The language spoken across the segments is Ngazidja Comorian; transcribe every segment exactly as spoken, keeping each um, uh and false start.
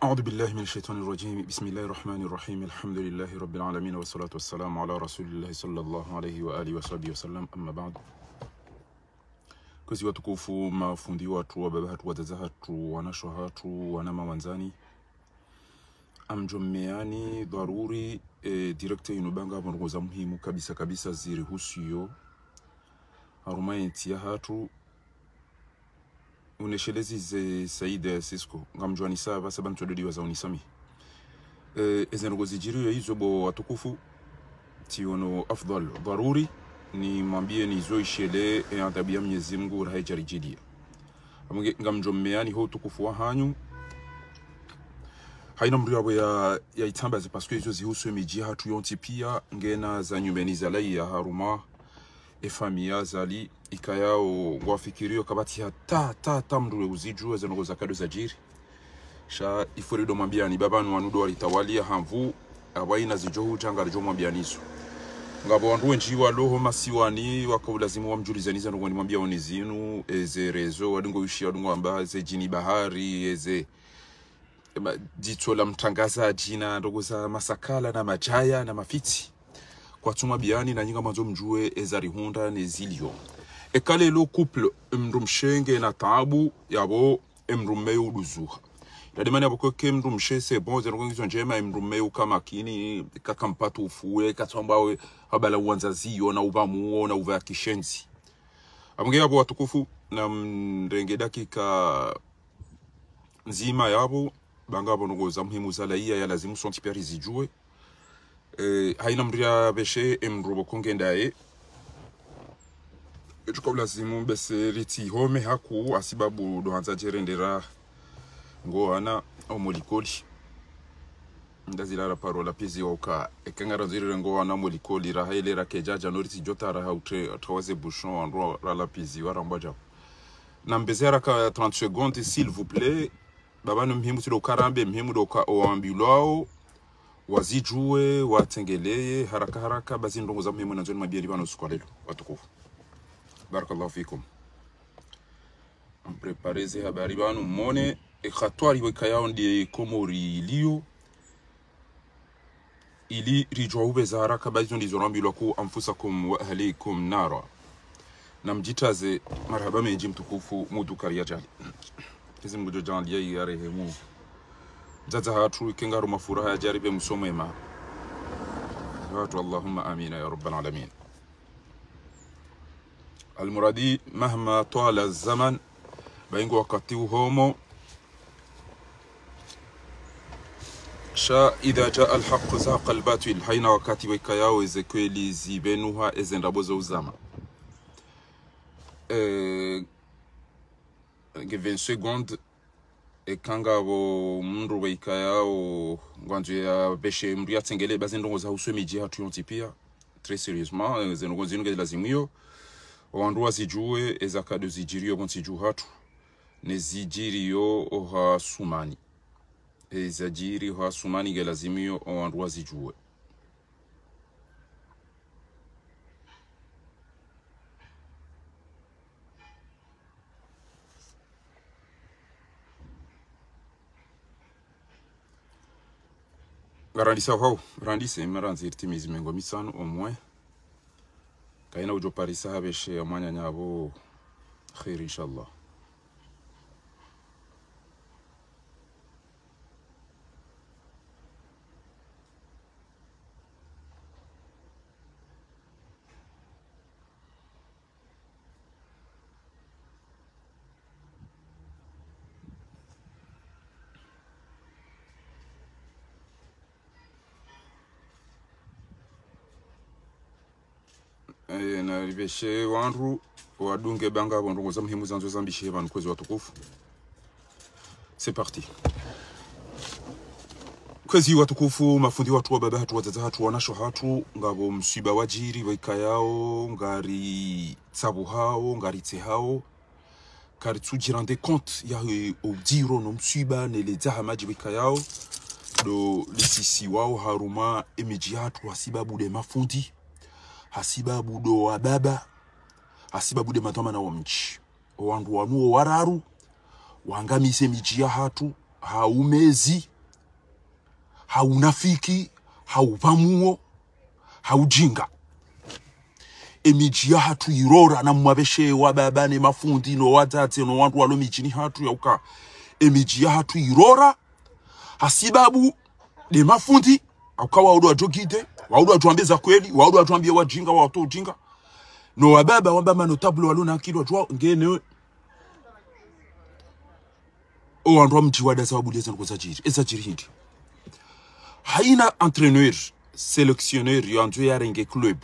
أعوذ بالله من الشيطان الرجيم. بسم الله الرحمن الرحيم. الحمد لله رب العالمين، والصلاة والسلام على رسول الله صلى الله عليه وآله وصحبه وسلم. أما بعد. Kwezi watukufu, mafundi watru, wababa hatru, wadzadze hatru, wanashe hatru, wanama wandzani. Ngamdjo mmeani dharuri, e, direct inu ba ngapvo ndrongoo za muhimu kabisa kabisa zirihusuo harumwa yentsi yahatru. Uneshelezi ze Said Cisco, ngamdjuanisa pvasa ba ntsododiwa za unisamihi. E, eze ndrongoo zidjiriyo izo bo watukufu, tsiono afdhal dharuri nimwambieni izo ishele, e, adhabu ya Mnyezi Mungu raha idjaridjilia. Amba nge, ngamdjo mmeani ho utukufu wahanyu. Haina mndru yapvo ya, ya itsambaze, parce que izo zihusu emidji yahatru yontsi pia, ngena za nyumeni zalawa harumwa efamiyi ya Azali, ikayao ngwafikirio kapvatsi hata, ta, ta mndru we uzidjua ze ndrongoo zakado zadjiri. Sha ifo ridjo mwambiani, ba pvanu wanu ndo waritawalia ha nvu, apvo haina zidjo hudja ngaridjo mwambiani izo. Ngapvo wandru wendji walo ho masiwani, waka ulazimu wamdjulizeni ze ndrongoo nimwambiao ni zinu, eze réseaux, wadungo ushia, wadungo amba, ze djini bahari, eze, ema, dzitso la mtrangazadji na ndrongoo za masakala na madjaya na mafitsi. Kwatsu mwambiani na nyi ngamwandzo mdjue eza rihundra ne zilio. Eka leo couple, emndru mshe ngena taabu, yapvo emndru mme yo uduzuha. Yademani yapvo kweke emndru mshe, c'est bon, ze ndrongoo ngizo ndjema, emndru mme uka makini, kaka mpatru ufuwe, katsamba we, habala uwandza zio, na upva muo, na upva ya kishenzi. Amba nge yapvo watukufu, namrenge dakika ndzima yapvo, ba ngapvo ndrongoo za muhimu zalawa ya lazimu sontsi pia rizidjue. E, haina mndru ya beshe emndru pvoko ngendaye. Etsuka ulazimu bese ritsi home haku, hasibabu ndo handza djerendera ngo wana omo likoli. Ndazila ra paro lapviziwa uka, eka ngarandzo rirenge wana omo likoli, raha ile rakedjadja, no ritsi djota raha utre, tawaze bouchon, wandru ralapviziwa, rambwa djapvo. Nambeze haraka trente secondes, s'il vous plaît. Ba pvanu muhimu tsi ndo uka rambe, muhimu ndo uka owambilwao wazidjue, watsengeleye haraka haraka, ba zi ndrongoo za muhimu nandzo nimwambieni pvanu usiku wa leo, watukufu. Barakallahu fikum. Mpréparé ze habari pvanu, mone, e hatwari wekayao ndi Komori ilio, ili ridjua upveza haraka, ba izo ndizo rambilwa: قوا أنفسكم وأهليكم نارا. Namdjitaze, marahaba mendji mtukufu, mudhukari ya djali. Ezi mgudjo djali ya, ya rehemu. Dzadza hatru, ikenga harumwa furaha ya djari pve msomo ema. Watu, Allahumma amina ya rabbal alamin. Almuradi, مهما طال الزمن, ba ingo wakati uhomo. Sha إذا جاء الحق زهق الباطل, haina wakati wekayao eze kweli zipvenuha, eze ndrabo zo uzama. Eh, nge vingt secondes, eka ngapvo mndru wekayao ngwandzo ya beshe mndru ya tsengele, ba zi ndrongoo zahusu emidji yahatru yontsi pia. Très sérieusement, eh, ze ndrongoo zinu nge lazimu yo owandru wazidjue, eza kado zidjiriyo pvontsi dju hatru, ne zidjiriyo oha sumani. Eza djiri oha sumani nge lazimu yo owandru wazidjue. Ngarandisa hao, randise, marandzi ritimizi mengo mitsanu omwe. Kaina udjo parisa ha beshe ya mwananya apvo kheri, inshallah. Eh, naripveshe wandru wadunge ba ngapvo ndrongoo za muhimu zandzo zambishihe pvanu, kwezi watukufu. C'est parti. Kwezi watukufu, mafundi watru, wababa hatru, wadzadze hatru, wanashe hatru, ngapvo mswiba wadjiri, wekayao ngaritsabuhao, ngaritsehao. Karitsudji rendre compte ya, eh, udziro no mswiba ne ledza ha madji wekayao ndo lisisiwao harumwa emidji yatru hasibabu nde mafundi, hasibabu ndo wababa, hasibabu nde madhwamana wa mdji. Owandru wanu owararu wangamize midji yahatru ha umezi, ha unafiki, ha upvamuo, ha ujinga. Emidji yahatru irora, na mwapveshe wababa ne mafundi no wadzadze no wandru walo midjini hatru yauka. Emidji yahatru irora, hasibabu nde mafundi, hauka wao ndo wadjo guide, wao ndo wadjo wambe za kweli, wao ndo wadjo wambe wajinga, wao ndo ujinga. No wababa wamba ma notables walo na akili wadjo ngene. O wandru wa mdji wada za wabulia zandru zadjiri. Ezadjiri hindri. Haina entraîneur, sélectionneur, yo andzo yarenge club.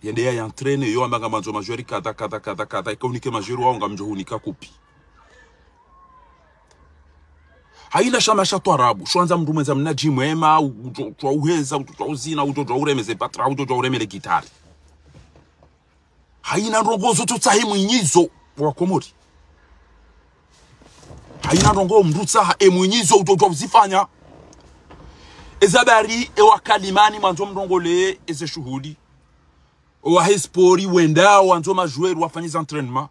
Yende ya entraîne, yo amba ngamwandzo majoueurs kadha, kadha, kadha, kadha. Ika unike majoueurs wao ngamdjo hunika kupi. Haina shama sha twarabu, sho wandza mndru mwendza mnadji mwema, udjo, udjo uheza, udjo, udjo uzina, udjo, udjo ureme ze batra, udjo, udjo ureme le gitari. Haina ndrongo zo tsotsaha emwinyi zo wa Komori. Haina ndrongo mndru tsaha emwinyi zo udjo, udjo uzifanya. Eza bari, ewa kalimani, mwandzo mrongole, eze shuhuli. Owahe sport, wenda, wandzo majoueurs, wafanye ze entraînement.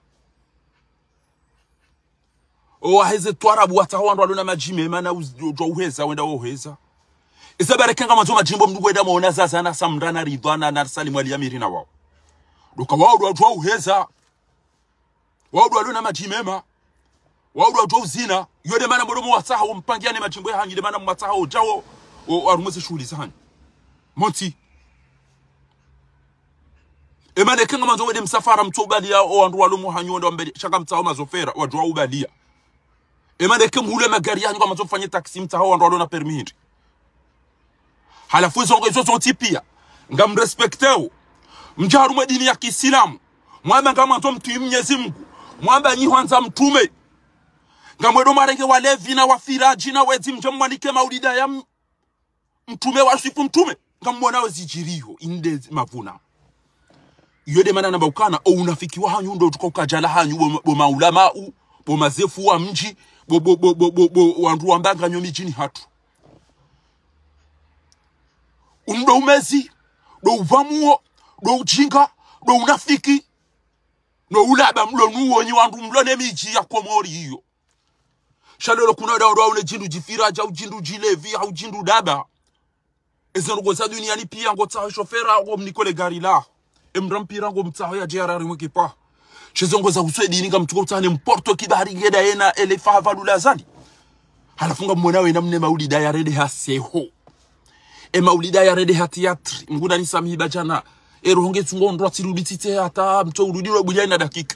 Owaheze twarabu watsaha wandru walo na madji mema na uz-, udjwa uheza, wenda woheza. Eza bari eka ngamwandzo madjimbo mndru wenda mwaona Zaza na Samra na Ridhwana na Salim Ali Amiri na wao. Ndo uka wao ndo wadjwa uheza. Wao ndo walo na madji mema. Wao ndo wadjwa uzina. Yo nde mana mbodo mwatsaha wo mpangiane madjimbo yahanyu, nde mana mwatsaha wo djawo, o, o harumwa ze shuhuli zahanyu. Montsi. Emana eka ngamwandzo wende msafara mtso ubalia, o wandru walo mwahanyu wende wambeli, sha ngamtsaho mazofera, wadjwa ubalia. Emana eka mhule magari yahanyu ngamwandzo mfanye taxi mtsaho wandru walo na permis hindri. Halafu izo ngo izo zontsi pia. Ngamrespecteo. Mdja harumwa dini ya kiislamu. Mwamba ngamwandzo mtwii Mnyezi Mungu. Mwamba nyi hwandza mtrume. Ngamwendo mwarenge walevi na wafiradji na wedzi mdje mwanike maulida ya m-, mtrume wa swifu mtrume. Ngamwonao zidjiriyo, inde mavuna. Iyo nde mana namba ukana, o unafiki wahanyu ndo utuka ukadjala hanyu, bo, bo maulamau, bo mazefu wa mdji, bo, bo, bo wandru wamba nganyo midjini hatru. Unu ndo umezi, ndo upvamuo, ndo ujinga, ndo unafiki, no ulaba mlo nuwo nyi wandru mlo ne midji ya Komori iyo. Sha lolo kuna dawo dawo ne djindru djifiradja, udjindru djilevi, udjindru daba. Eze ndrongo za duniani pia ngotsaho shofera, ngomniko le gari laho. Emndru mpira ngomtsaho yadje yarari mwekipa. She zo ngo za uswedi ni ngamtsuko utsaha ne mporto kibari ngenda yena ele faha valula zani. Halafu ngamwona wena mne maulida ya rende ha seho. E maulida ya rende ha théâtre. Mngu na nisamihi badjana. E roho nge tsungo ndrwa tsirudi tsitse hata mtso urudi no bulia ina dakika.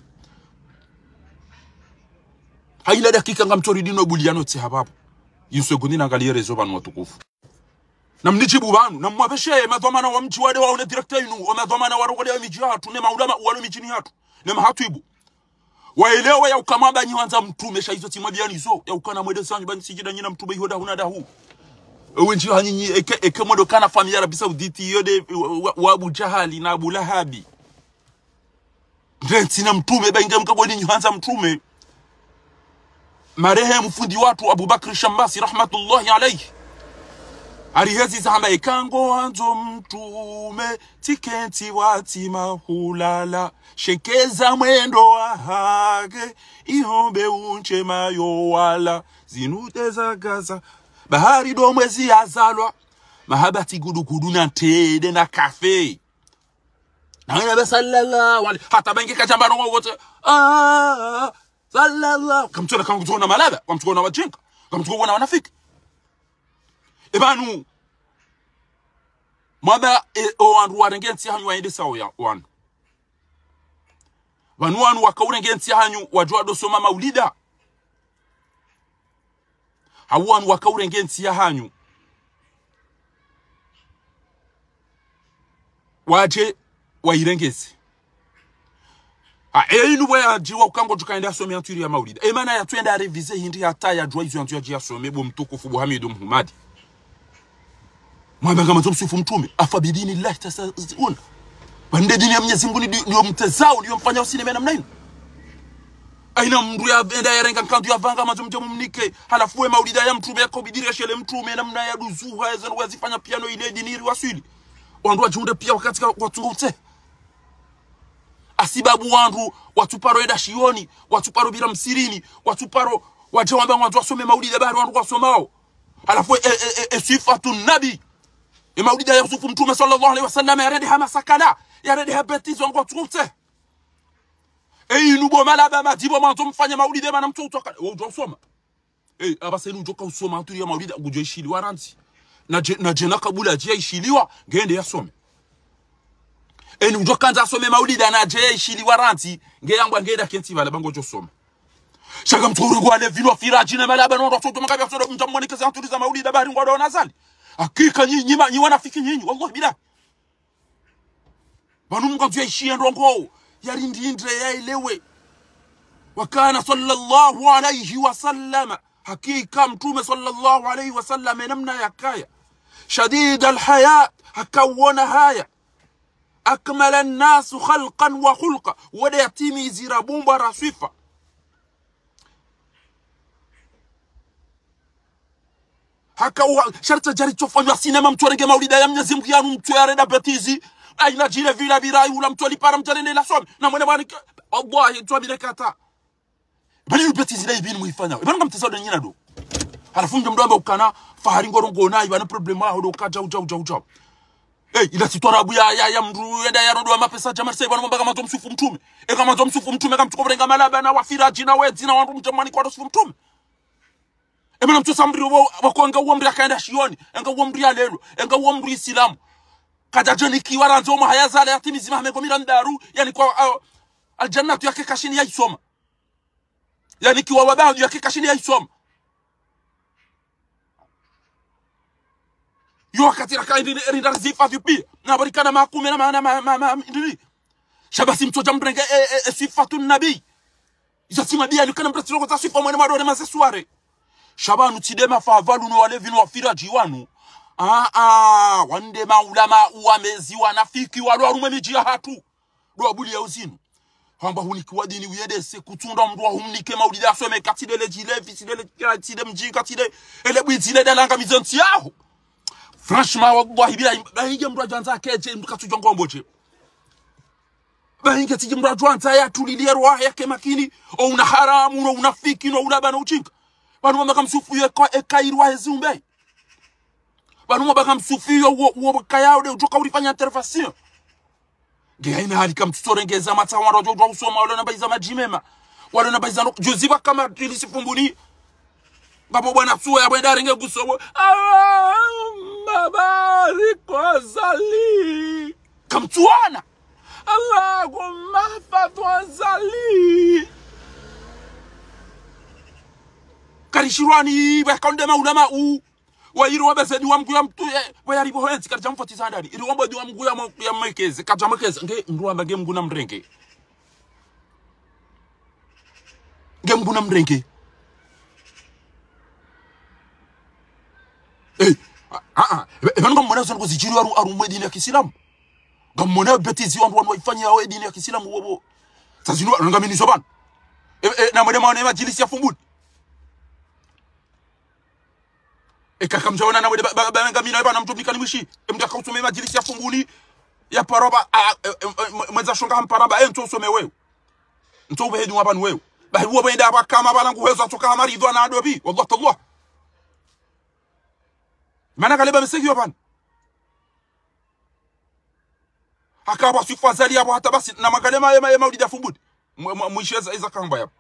Haina dakika ngamtso rudi no bulia no tse hababu. Une seconde na ngaliye rezo pvanu watukufu. Na mnidjibu pvanu, na mwapveshe madhwamana wa mdji wade waone directeur inu, o madhwamana wa rokole ya midji hatru, ne maulama walo midjini hatru, ne mahatwibu. Waelewe ya uka mwamba nyi hwandza mtrume, sha izo tsi mwambiani zo, ya ukana mwende zanyu, bani sijida nyi na mtrume iho dahu na dahu. Ewe ndji hanyinyi, eke, eke mwendo kana famiyi ya Arabie Saoudite, iyo nde, wa, wa, wa Abu Jahali na Abu Lahabi. Ndrentsi na mtrume, ba inge mkabwe nyi hwandza mtrume. Marehemu fundi watru Abubakri Shambasi, rahmatullahi alayhi. Arihezi za hamba eka ngo hwandzo mtrume, tsikentsi watsi mahulala. Shekeza mwendo wahage, ihombe untse mayo wala. Zinu nde za Gaza, bahari ndo mwezi yazalwa. Mahaba tsi gudu gudu na ntende na kafe. Na wena be sallallahu alayhi, hata ba inge kadjamba ndrongo wote. Ah, sallallahu. Kamtsona, kamtsona malaba, kamtsona wajinga, kamtsona wanafiki. E pvanu, mwamba, e, o wandru warenge ntsi yahanyu waende sawo ya, wanu. Pvanu wanu wakaurenge ntsi yahanyu, wadjwa ndo soma maulida. Hau wanu wakaurenge ntsi yahanyu. Wadje wairengeze. Ha, e inu bwe yadjiwa uka ngo tsuka ende asome yantru ya maulida. E mana yatsuenda arevize hindri hata yadjuwa izo yantru yadji yasome bo mtukufu bo Hamidu Muhumadi. Mwamba ngamwandzo mswifu mtrume, afa bidini Allahi tastahziuna. Ba nde dini ya Mnyezi Mungu ndi, ndiyo mtezao, ndiyo mfanyao sinema namna inu. Haina mndru ya enda yarenga nkandu ya pvanga mandzo mdje mumnike, halafu we maulida ya mtrume yako bidiri ya shele mtrume, namna ya duzuha, ya zanu wazifanya piano ile dini iri waswili. Wandru wadjihundre pia wakati ka watsungo utse. Hasibabu wandru, watsuparo enda shioni, watsuparo pvira msirini, watsuparo wadje wamba ngwandzo wasome maulida bari wandru kwasomao. Halafu e, e, e, e swifatu nabi. E maulida ya usufu mtrume swallallahu alayhi wa sallam, yarendeha masakala, yarendeha bêtise ngo tsutse. E inu bo malaba madjibu mwandzo mfanye maulida mana mtso utsoka. Wo udjo usoma. E, apvasa inu udjo ka usoma hatru ya maulida, ngudjo ishiliwa randzi. Na dje, na djena kabula dje ishiliwa, ngende yasome. E, ni udjo kandza asome maulida na dje ishiliwa randzi, nge yambwa ngenda kentsi pvala ba ngodjo soma. Sha ngamtso urengo wale vinu wa firaji na malaba no ndo soto makabi sodo mdja mwonekeze hatru za maulida bari ngwado na zali. Hakika nyi, nyi ma, nyi wanafiki nyinyi, wallahi billah. Pvanu mkanzu ya ishiye ndrongo, ya rindindre, ya elewe. Wa kana swallallahu alayhi wa sallam. Hakika mtrume swallallahu alayhi wa sallam, namna yakaya. Shadid al-haya, hakawona haya. Akmala an-nasu khalqan wa khulqa. Wode yatimizi ra bumba ra swifa. Haka wa, sharta djari tsofanywa sinema mtso renge maulida ya Mnyezi Mngu yanu mtso yarenda bêtise. Ayina djile vila vila ula mtso lipara mtso lende la some. Na mwene bani ke, wallahi, mtso bile kata. Bani yu bêtise la ibini mwifanya. Ibani ngamteza ndo nyina ndo. Halafu mdjo mdro amba ukana, fahari ngoro ngona, ibani problème aho ndo ka djau, djau, djau, djau. Eh, ila si twarabu ya, ya, ya mdru, yenda ya rodo wa mapesa, djamari sa ibani mwamba ka mwandzo msufu mtrume. Eka mwandzo msufu mtrume, ka mtsuko renga malaba na wa firaji na wedzi na wandru mdjamani kwa sufu mtrume. E mana mtsosa mdru wo, wo konga wo mdru yakaenda shioni, enga wo mdru yalelwa, enga wo mdru Isilamu. Kadja djonikiwa randzi omwaha yazala yatimizi maha mengo miraru, yanikwa, ah, aljannatu yake kashindi yaisoma. Yanikiwa wabadu yake kashindi yaisoma. Yo wakati raka indi, rinda rizifa vipi? Na barikana makume na ma, na ma, ma, ma, ndiri. Sha basi mtsodja mrenge, e, e, e, swifatu nabi. Izo si mabiya, ni kana mrati loko za swifa mwene madore maze suare. Sha pvanu tsi de mafavalu no wale vinu wa firaji wanu. Ah, ah, wande maulama uwamezi wanafiki walo harumwa emidji yahatru. Ndo wabuli ya uzinu. Hamba hunikiwa dini uyendese kutsunda mdru wa humnike maulida asome katsi de le djilevi, tsi de le, tsi de mdjinga, tsi de ele bwidzi le dalanga mizentsi yaho. Franchement, wallahi billahi, bahi nge mdru adjandza kedje, mdru katsudjo ngombo dje. Bahi nge tsidji mdru adjwandza yatulilie roho yake makini, o una haramu, no unafiki, no ulaba, no udjinga. Pvanu mama kamsufu ye kwa eka irwa hezi umbe. Pvanu mama kamsufu yo wo, wo kayao de udjoka urifanya intervention. Nge haina hali kamtsusorengeza matsa wandru wadjo usoma, walo na baiza madjimema. Walo na baiza no, juzi pvaka madjilisi Fumbuni. Ngapvo bwana suwa ya bwenda arenge kusobo. Allahumma barik wa salli. Kamtsuwana. Allahumma hfadh wa salli. Karishirwani, pvaka nde maulama u. Wa iri wambe ze dua Mngu ya mtru, eh, wa yari bo hentsi, kadja mfoti za ndani. Iri wambe dua Mngu ya mo, ya mwekeze, kadja mwekeze. Nge, mdru wamba nge Mngu na mrenge. Nge Mngu na mrenge. Eh, ah, ah, ah. E, e, pvanu ngamwona zo ndrongo zidjiri haru, harumwa edini ya Kisilamu. Ngamwona bêtise wandru wanu waifanya yao edini ya Kisilamu wowo. Sa zinu, ngaminizo pvanu. E, e, na mwende mwaone madjilisi ya Fumbuni. Eka kamdjaona na mwende ba, ba, ba, ngamina pvanu mdru mnikani mwishi. E mdru yaka usome madjilisi ya Fumbuni. Ya paraba, a, e, e, e, mwendza shonga hamparaba, e, ntso usome wewe. Ntso ubehe dua pvanu wewe. Bahi uwo bwenda pvaka mapvala ngu hwezo atsoka hamaridhwa na adobi. Wallah tallah. Mana kaleba mesegi yo pvanu. Haka pvwa swifu Azali yapvo hata basi, na makalema ema, ema ulida Fumbuni. Mwe, mwe, mwishe eza, eza kamba yapvo.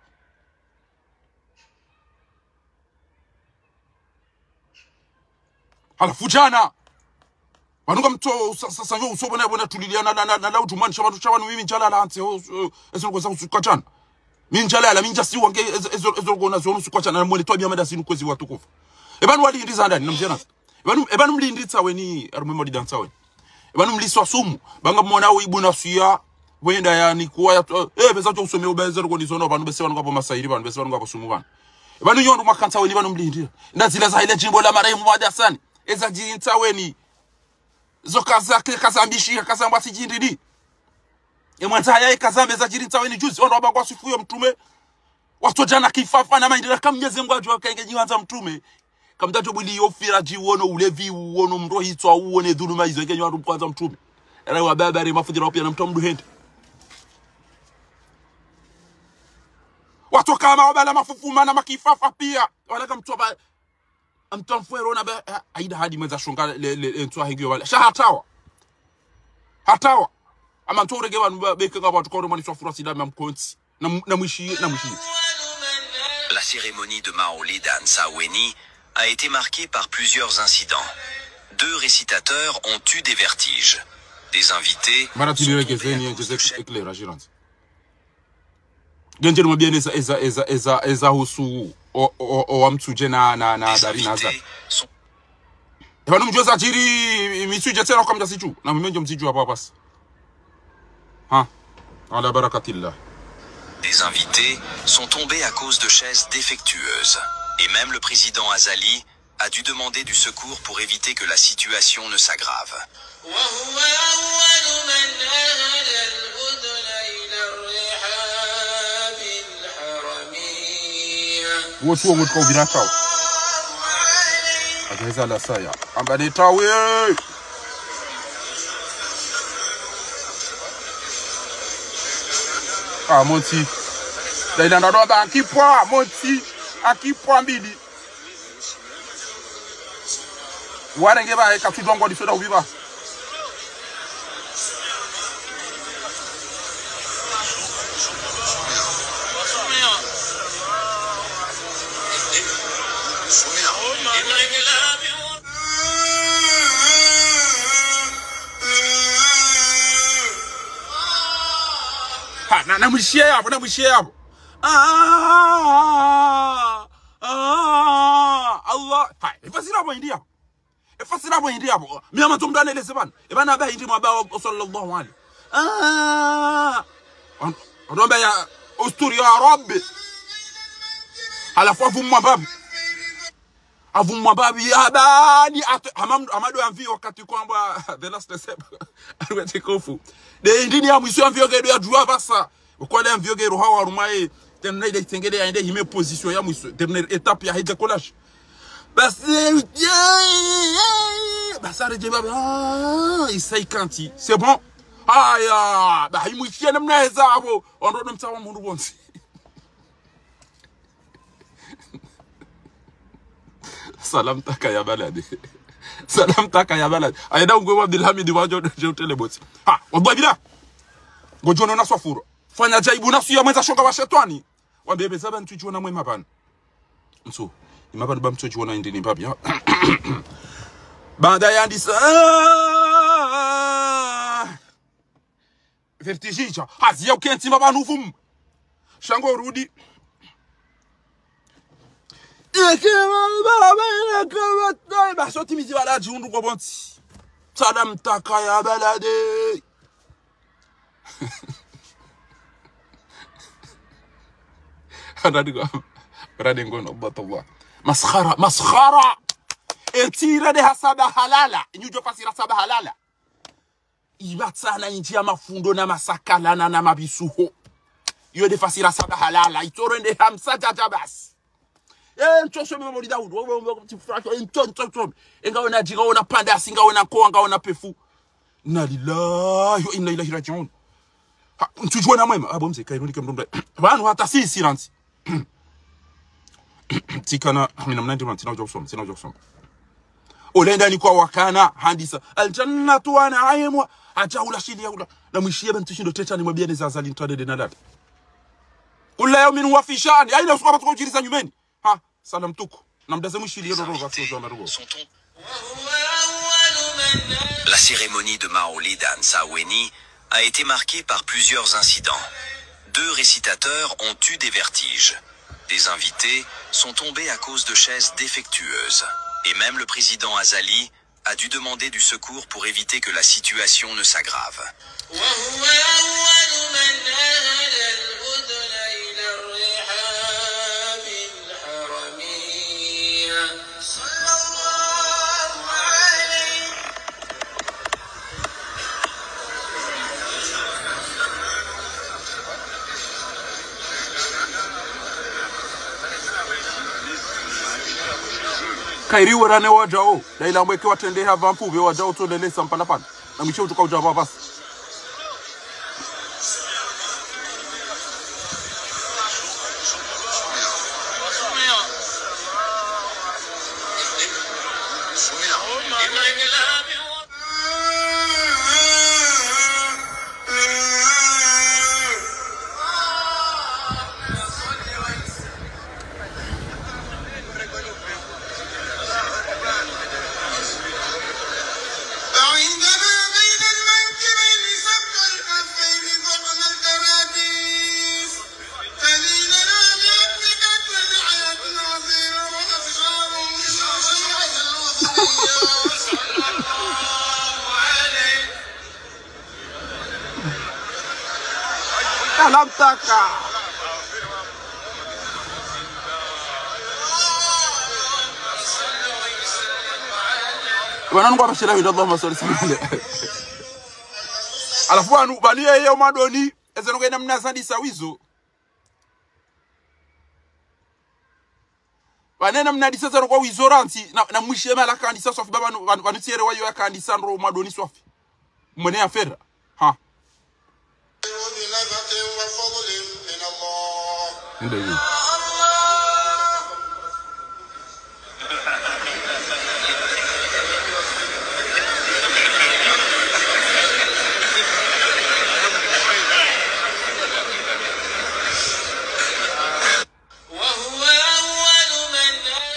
Halafu djana. Pvanu ngamtso, sa, sa, sa, yo, uso bona, bona tulilia na, na, na, na, la utumani, sha pvanu, sha pvanu, mimi ndjalala hantsi, o, o, ezo ndrongo za usuka djana. Mi ndjalala, mi ndjasiwa nge, ezo, ezo, ezo ndrongo na zo usuka djana, na mwone twabiya mada zinu kwezi watukufu. E pvanu walindi za ndani, na mdjana. E pvanu, e pvanu mlindi Ntsaweni, harumwa maulida Ntsaweni. E pvanu mliswa sumu, pvanga mwona uibu na suya, wenda yanikuwa ya, eh, beza djo usome ubeze roko nizono pvanu bese pvanu ngapvo masahiri pvanu, bese pvanu ngapvo sumu pvanu. E pvanu nyondo mwaka Ntsaweni pvanu mlindi. Nda zila za ile djimbo la marehemu Mwadi Hasani, eza djiri Ntsaweni. Zo kaza, kaza mbishi, kaza mbasi djindidi. E mwandza haya, e kaza mbe za djiri Ntsaweni juzi, wandru wamba ngwa swifu yo mtrume. Watsodja na kifafa na maindira ka Mnyezi Mngu adjuwa ka nge nyi wandza mtrume. Kamdjadjo bwili yo firaji uwono, ulevi uwono, mrohitswa uwone, dhuluma izo nge nyi wandru mkwandza mtrume. Era wa baba re mafudira wapia na mtru mdru hende. Watsoka ma wabala mafufuma na makifafa pia. Wala kamtsoba. Amtwa mfwero na be, eh, aida hadi mwendza shonga le, le, le, ntsu ahengiyo wale. Sha hatawa. Hatawa. Ama ntsu urenge wanu be, be kenga watu kwa mani swafura sida mia mkontsi. Na, na mwishi, na mwishi. La cérémonie de Maulid à Nsaweni a été marquée par plusieurs incidents. Deux récitateurs ont eu des vertiges. Des invités sont tombés à cause de chaises. Mara tili regezeni, ngeze éclairage randzi. Ngendje nimwambie eza, eza, eza, eza, eza husu o, o, o, o wa Mitsudje na, na, na Dari na Azali. Eba no mdjuwe zadjiri Mitsudje tsena kwa mdja sidju. Na mimi ndjo mzidju hapvo hapvasa. Ha. Ala barakatillah. Des invités sont tombés à cause de chaises défectueuses. Et même le président Azali a dû demander du secours pour éviter que la situation ne s'aggrave. Wontsi wo ngotsi kaubira tawo. Agaheza la saya. Amba ne tawe. Ah, montsi. Daila ndado amba akipwa, montsi. Akipwa mbili. Warenge ba, eka tsudjwa ngo diso da ubiba. Ha, na, na mwishiye yapvo, na mwishiye yapvo. Ah, ah, Allah. Ha, ifasira bo indiya. Efasira bo indiya bo. Mi ama tomdane lese bana. Ebana ba indi mwaba wa sallallahu alayhi. Ah. An-, anomba ya ustur ya Rabbi. Halafu avumwa mbapvi. Avumwa mbapvi ya bani at-, hamam-, hamado ya mvi wakati kwamba the last step. Alwete kofu. De indini ya mwiso ya mvi yoke do ya djuwa basa. Ukwale ya mvi yoke roha wa rumaye. Terminal de tengede ya ende hime position ya mwiso. Terminal étape ya hide collage. Basi, basi aredje baba, ah, isa ikanti. C'est bon. Aya, ba, imwifiye namna eza apvo. Wandro no mtsawa mundru wontsi. Salam taka ya balade. Salam taka ya balade. Ayenda ungwe wa Abdulhamid wa jo, jo tele botsi. Ha, wa bwa bila. Ngo jono na swafuro. Fanya djaibu nasu ya mwendza shonga wa shetwani. Wambe be zaba ntsudjuwa na mwema pvanu. Ntsu. Ima pvanu ba mtsudjuwa na indini mbapvi, ya. Baada ya ndisa. Vertige idja. Hazi ya ukentsi ma pvanu vumu. Sha ngo rudi. Eke baba ina kama tai. Ba soti mizi bala djundu kwa bontsi. Salam taka ya balade. Anadi kwa, radi ngono, batullah. Maskhara, maskhara. Etira de hasaba halala. Inyu djo fasira saba halala. Ibatsana indji ya mafundo na masakala na, na mabisuho. Iyo de fasira saba halala. Itoro ende hamsa djadja basi. Eh, ntso shome Maulid Daoud. Wo, wo, wo, tifura, ntso, ntso, ntso. Enga wena djinga, wena pandasi, enga wena nkowa, enga wena pefu. Inna lillahi wa inna ilaihi rajiun. Ha, ntsudjuwa na mwema. Ah, bo mze, kairuni ke mndru mdru. Pvanu hata si siransi. Tsikana, mina mnandi mna, tsina udja kusoma, tsina udja kusoma. Olenda ni kwa wakana, handisa. Al jannatu wa na'imuha. Adja ula shili ya ula. Na mwishiye ba ntsushindo teta ni mwambie ne za Azali ntwade de na dada. Kulla yaumin huwa fi sha'ni. Aina usuka batuka udjiriza nyumeni. Ha, salam tuku. Na mdaze mwishili yo doro vasi yo doro. La cérémonie de Maolid à Nsaweni a été marquée par plusieurs incidents. Deux récitateurs ont eu des vertiges. Des invités sont tombés à cause de chaises défectueuses. Et même le président Azali a dû demander du secours pour éviter que la situation ne s'aggrave. وهو أول من أهل الأذن إلى الرحاب الحرمية. صلى الله عليه. Kairi werane wadjao, daila mweke watrende hapva mpupve wadjao tsolelesa mpalapala. Na mwishe utsuka udja pvapvasa. فعندما بين المنكبين سبط الكفين فوق الكراديس، تلينا بأطنقة الحياة العظيمة وأفخار من الشيعة الوطنية. صلى الله عليه. Kalamtaka. Wananu kwa bashira wida, Allahumma salli sallam alayhi. Halafu wanu, bali yeye umadoni, eze nongo ina mna zandisa wizo. Pvanu namna disa zaro kwa wizo rantsi, na, na mwishe mala kandisa swafi, baba, pvanu, pvanu, pvanu tsiere wayo ya kandisa ndo madoni swafi. Mwene ya fera. Ha. Ndio hiyo.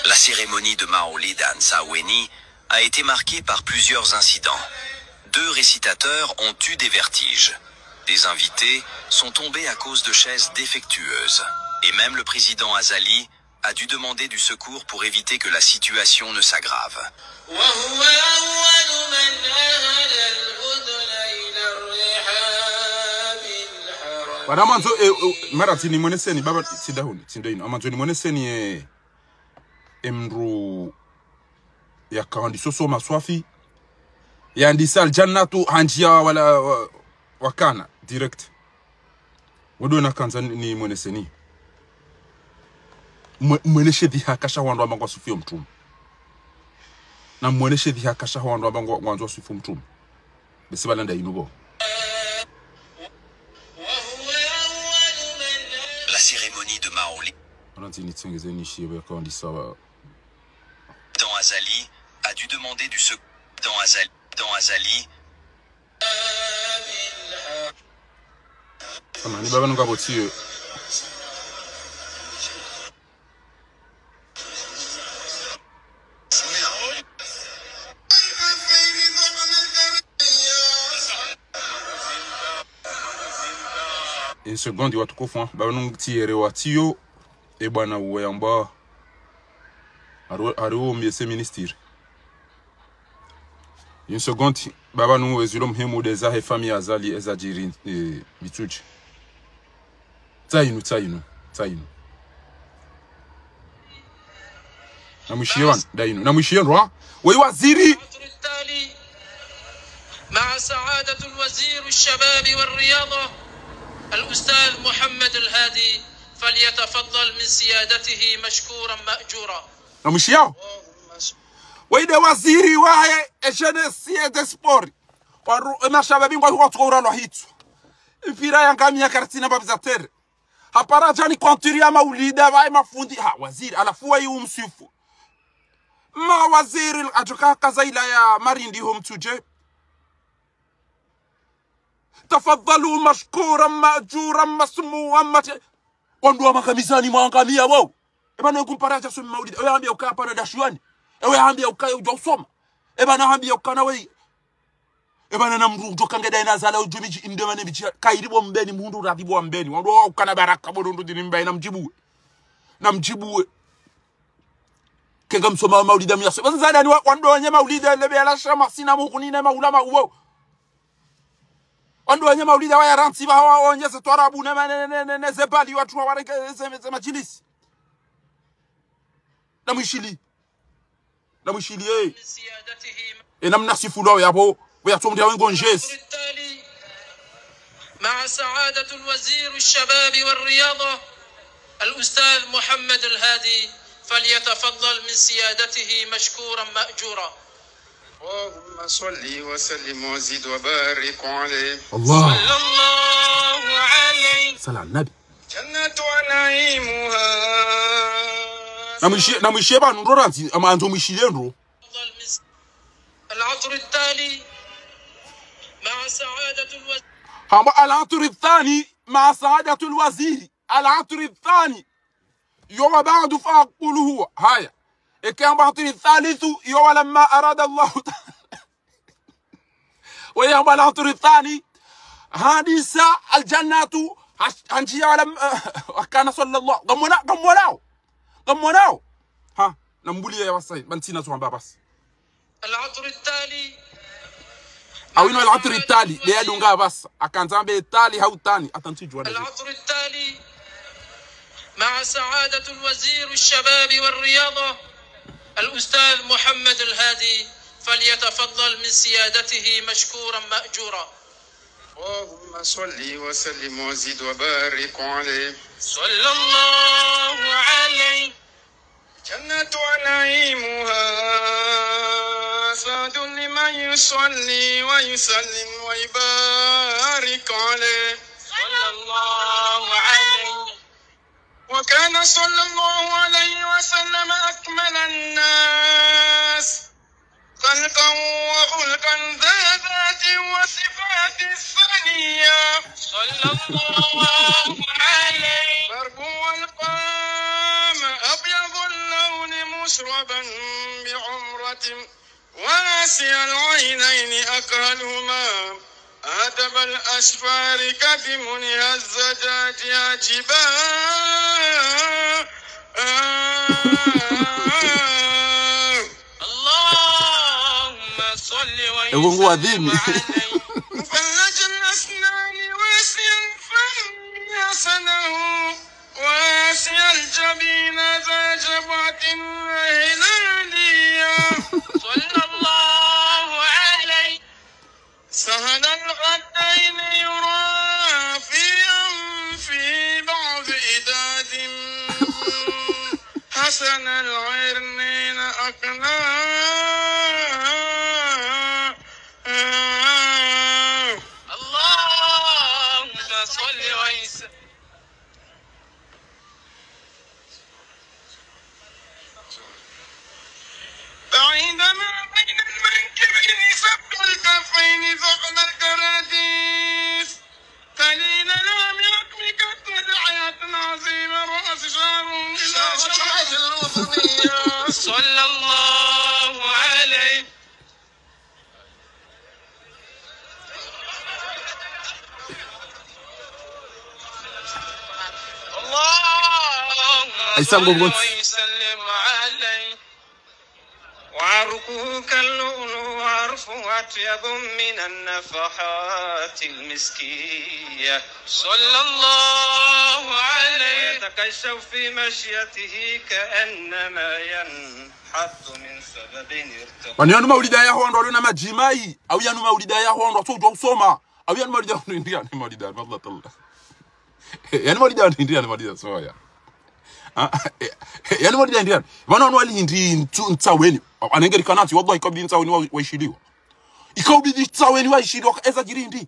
La cérémonie de Maoulid à Ansah Oueni a été marquée par plusieurs incidents. Deux récitateurs ont eu des vertiges. Des invités sont tombés à cause de chaises défectueuses. Et même le président Azali a dû demander du secours pour éviter que la situation ne s'aggrave. وهو أول من أهل الأذن إلى الرحاب الحرم. Wana mandzo, eh, eh, mara tsini mweneseni, baba, tsinda huni, tsinda inu. Amandzo ni mweneseni, eh, emndru ya kandi soso maswafi. Yandisa aljannatu hanjia wala wa, wakana, direct. Wodo na kandza ni, ni mweneseni. Mwe-, mweneshe dhihaka sha wandru amba ngwa swifu mtrume. Na mweneshe dhihaka sha wandru amba ngwa, ngwandzo swifu mtrume. Besi balanda inu bo. La cérémonie de Maoulid. Wana tsini tsengeze ni shibe kandi sawa. Dans Azali a dû demander du secours. Dans Azali, dans Azali. Samani baba nunga botiyo. Une seconde, watukufu, hein. Baba nungu tiyere watiyo. E bwana uwe yamba. Hari, hari wo mbiye se ministre. Une seconde, baba nungu ezilo muhimu de zahe famille Azali eza djiri, eh, Mitsoudji. Tsayinu, tsayinu, tsayinu. Namwishiye wan-, dayinu. Namwishiye ndro, ha? Weyi waziri. مع سعادة الوزير الشباب والرياضة الأستاذ محمد الهادي، فليتفضل من سيادته مشكورا مأجورا. Namwishiye. Weyi de waziri wahe e jeunesse et des sports. Waru, e mashababi ngwa huwa tuko uralwa hitswa. Mpira ya ngamia kartsina babiza terrain. Hapara djani kontiri ya maulida, pvaye mafundi. Ha, waziri, halafu weyi umswifu. Ma waziri, adjoka kaza ila ya marindi ho Mitsudje. Tafadhalu mashkura, majura, masmuwa, mate-, wandru wa makamizani mwangamia wao. Eba no kumpara dja somi maulida. Ewe hambia uka hapana dashiwani. Ewe hambia uka udja usoma. Eba na hambia uka na weyi. Eba na namdru udjo kangeda ina zala udjo midji inde mane midji. Kayiri bo mbeni mhundru radhi bo mbeni. Wandru wa ukana baraka bo ndru dini mbaye namdjibuwe. Namdjibuwe. Kenga msoma wa maulida myaso. Eba zada ni wa-, wandru wenye maulida lebe ala shama sina muhuni ne maulama uwo. Wandru wenye maulida wa ya rantsi ba hawa wenye ze twarabu ne ma-, ne, ne, ne, ne ze bali wandru wa warenge ze, ze majilisi. Namwishiliye. Namwishiliye. E namna sifu lo yabo, bo ya tsomri ya wengo njesi. مع سعادة الوزير الشباب والرياضة الأستاذ محمد الهادي، فليتفضل من سيادته مشكورا مأجورا. اللهم صل وسلم وزد وبارك عليه. Allah. صلى الله عليه. Sala nabi. جنة ونعيمها. Namwishiye, namwishiye pvanu ndro rantsi, ama andzo mwishiliye ndro. العطر التالي مع سعادة الوزير. Hamba العطر الثاني مع سعادة الوزير. العطر الثاني. Iyo وبعد فأقول هو. Haya. Eka hamba العطر الثالث, iyo ولما أراد الله تعالى. Weye hamba العطر الثاني. Handisa الجنة. Hash-, hanjiya ولم-, وكان صلى الله. Ngamwona, ngamwonao. Ngamwonao. Ha, nambuliye ya wasaya, ba ntsina zo hamba basi. العطر التالي. Au inu العطر التالي, nde yadunga basi. Akandza mbe tali hau tani, hata ntsidjuwa na. العطر التالي مع سعادة الوزير الشباب والرياضة الأستاذ محمد الهادي، فليتفضل من سيادته مشكورا مأجورا. اللهم صل وسلم وزد وبارك عليه. صلى الله عليه. جنة ونعيمها سعد لمن يصلي ويسلم ويبارك عليه. صلى الله عليه. وكان صلى الله عليه وسلم أكمل الناس خلقا وخلقا ذا ذات وصفات ثنية. صلى الله عليه. فربه القام أبيض اللون مشربا بعمرة واسع العينين أكحلهما أدب الأشفار كدمنها الزجاج عجبا. اللهم صل وسلم عليه. Mfallaj al-asnan wasi' al-fahmi hasanahu wasi' al-jabin dha jabhatin hilaliya. صلى الله عليه. سهل الخدين يرى في أنفه بعض إداد حسن العرنين أقناه. اللهم صل وسلم. بعيد ما بين المنكبين سبط الكفين ثقل الكراديس قليل الهم يكفيك التضحيات عظيم الرأس شعر إلى شعرة الأذنية. صلى الله عليه. اللهم صل وسلم عليه. وعرقه كاللؤلؤ وعرفه أطيب من النفحات المسكية. صلى الله عليه. ويتكشف في مشيته كأنما ينحط من سبب ارتقى. Wanu yanu maulida ya hondro, walo na madjimai. Au yanu maulida ya hondro, so udjuwa usoma. Au yanu maulida ya hondro, hindri yanu maulida, Allah ta'ala. Yanu maulida ya hondro, hindri yanu maulida, so ya. Ah, eh, eh, yanu maulida ya hondro, hindri yanu. Wanu wanu wali hindri ntsu-, ntsaweni. Anengeri kanati, wallahi, kabili ntsaweni wa, waishiliwa. Ikabili ntsaweni waishiliwa, ka eza djiri hindri.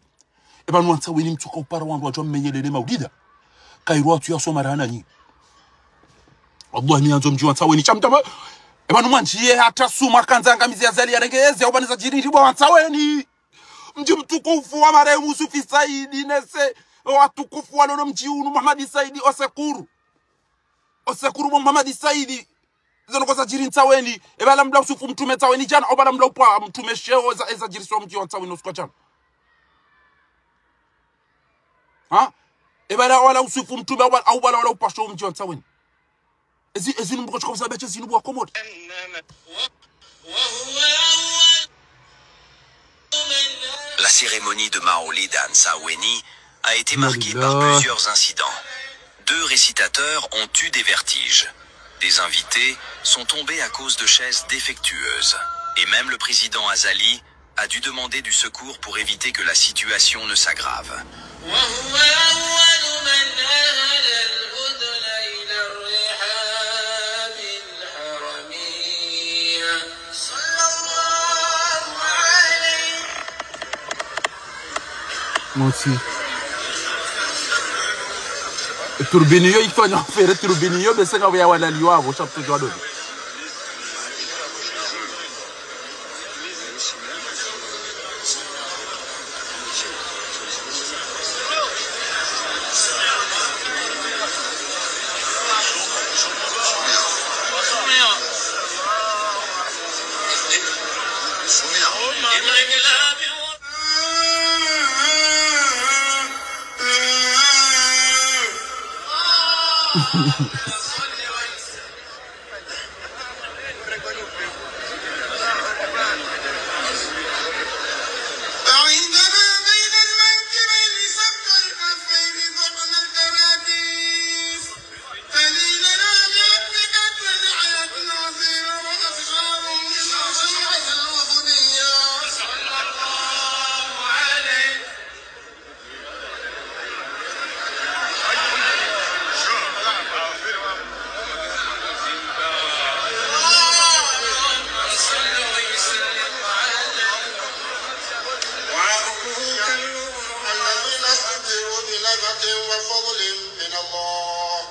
Eba nu wantsaweni mtsuka upara wandru wadjo mmenyelele maulida. Kairwa tu ya soma rahana nyi. Wallahi, mi yandzo mdji wantsaweni, sha mtama. Eba nu mwandjiye hata suma kandza ngamizi ya Azali ya renge ezi, ya ubani za djiri hindri bo wantsaweni. Mdji mtukufu wa marehemu Sufi Saidi, nese, watukufu walo no mdji unu, Muhammad Saidi, osekuru. Osekuru bo Muhammad Saidi. Zinu ko zadjiri ntsaweni, eba la mla usufu mtrume ntsaweni djana, oba la mla upva mtrume sheo, eza, eza djiri so mdji wa ntsaweni usiku wa djana. Ha? Eba la wala usufu mtrume, oba, oba la wala upva sheo mdji wa ntsaweni. Ezi, ezi numbuko chiko msabe che zi nubu wa Komori. La cérémonie de Maulid à Ntsaweni a été marquée par plusieurs incidents. Deux récitateurs ont eu des vertiges. Des invités sont tombés à cause de chaises défectueuses. Et même le président Azali a dû demander du secours pour éviter que la situation ne s'aggrave. وهو أول من أهل الأذن إلى الرحاب الحرمية. صلى الله عليه. Motsi. Turbini yo ikifanya fere, turbini yo bese nga ya walali wavo, sha pvo djwa dodi. فعندما بين المنكبين سبط الكفين ذقنا الكراديس. فليلنا بعتقك نعيت نعزير وأصحاب من أصحاب الوفدية. صلى الله عليه. الذين استبشروا بنعمة وفضل من الله.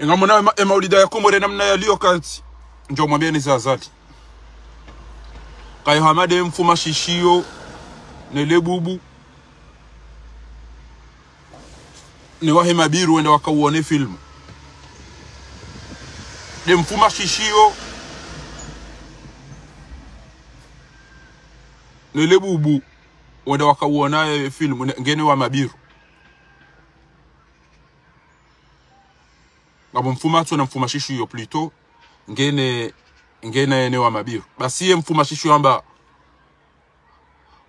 Ngamwona ema-, emaulida ya Komori namna yaliyo kantsi. Ndjo mwambieni za Azali. Kayi hama nde mfuma shishiyo, ne le bubu, ne wahe mabiru wende wakawone filmu. Nde mfuma shishiyo, ne le bubu, wende wakawona, eh, filmu, ne, ngene wa mabiru. Ngapvo mfuma tso na mfuma shishiyo plutôt, ngene, ngene ne wa mabiru. Basi ye mfuma shishiyo hamba,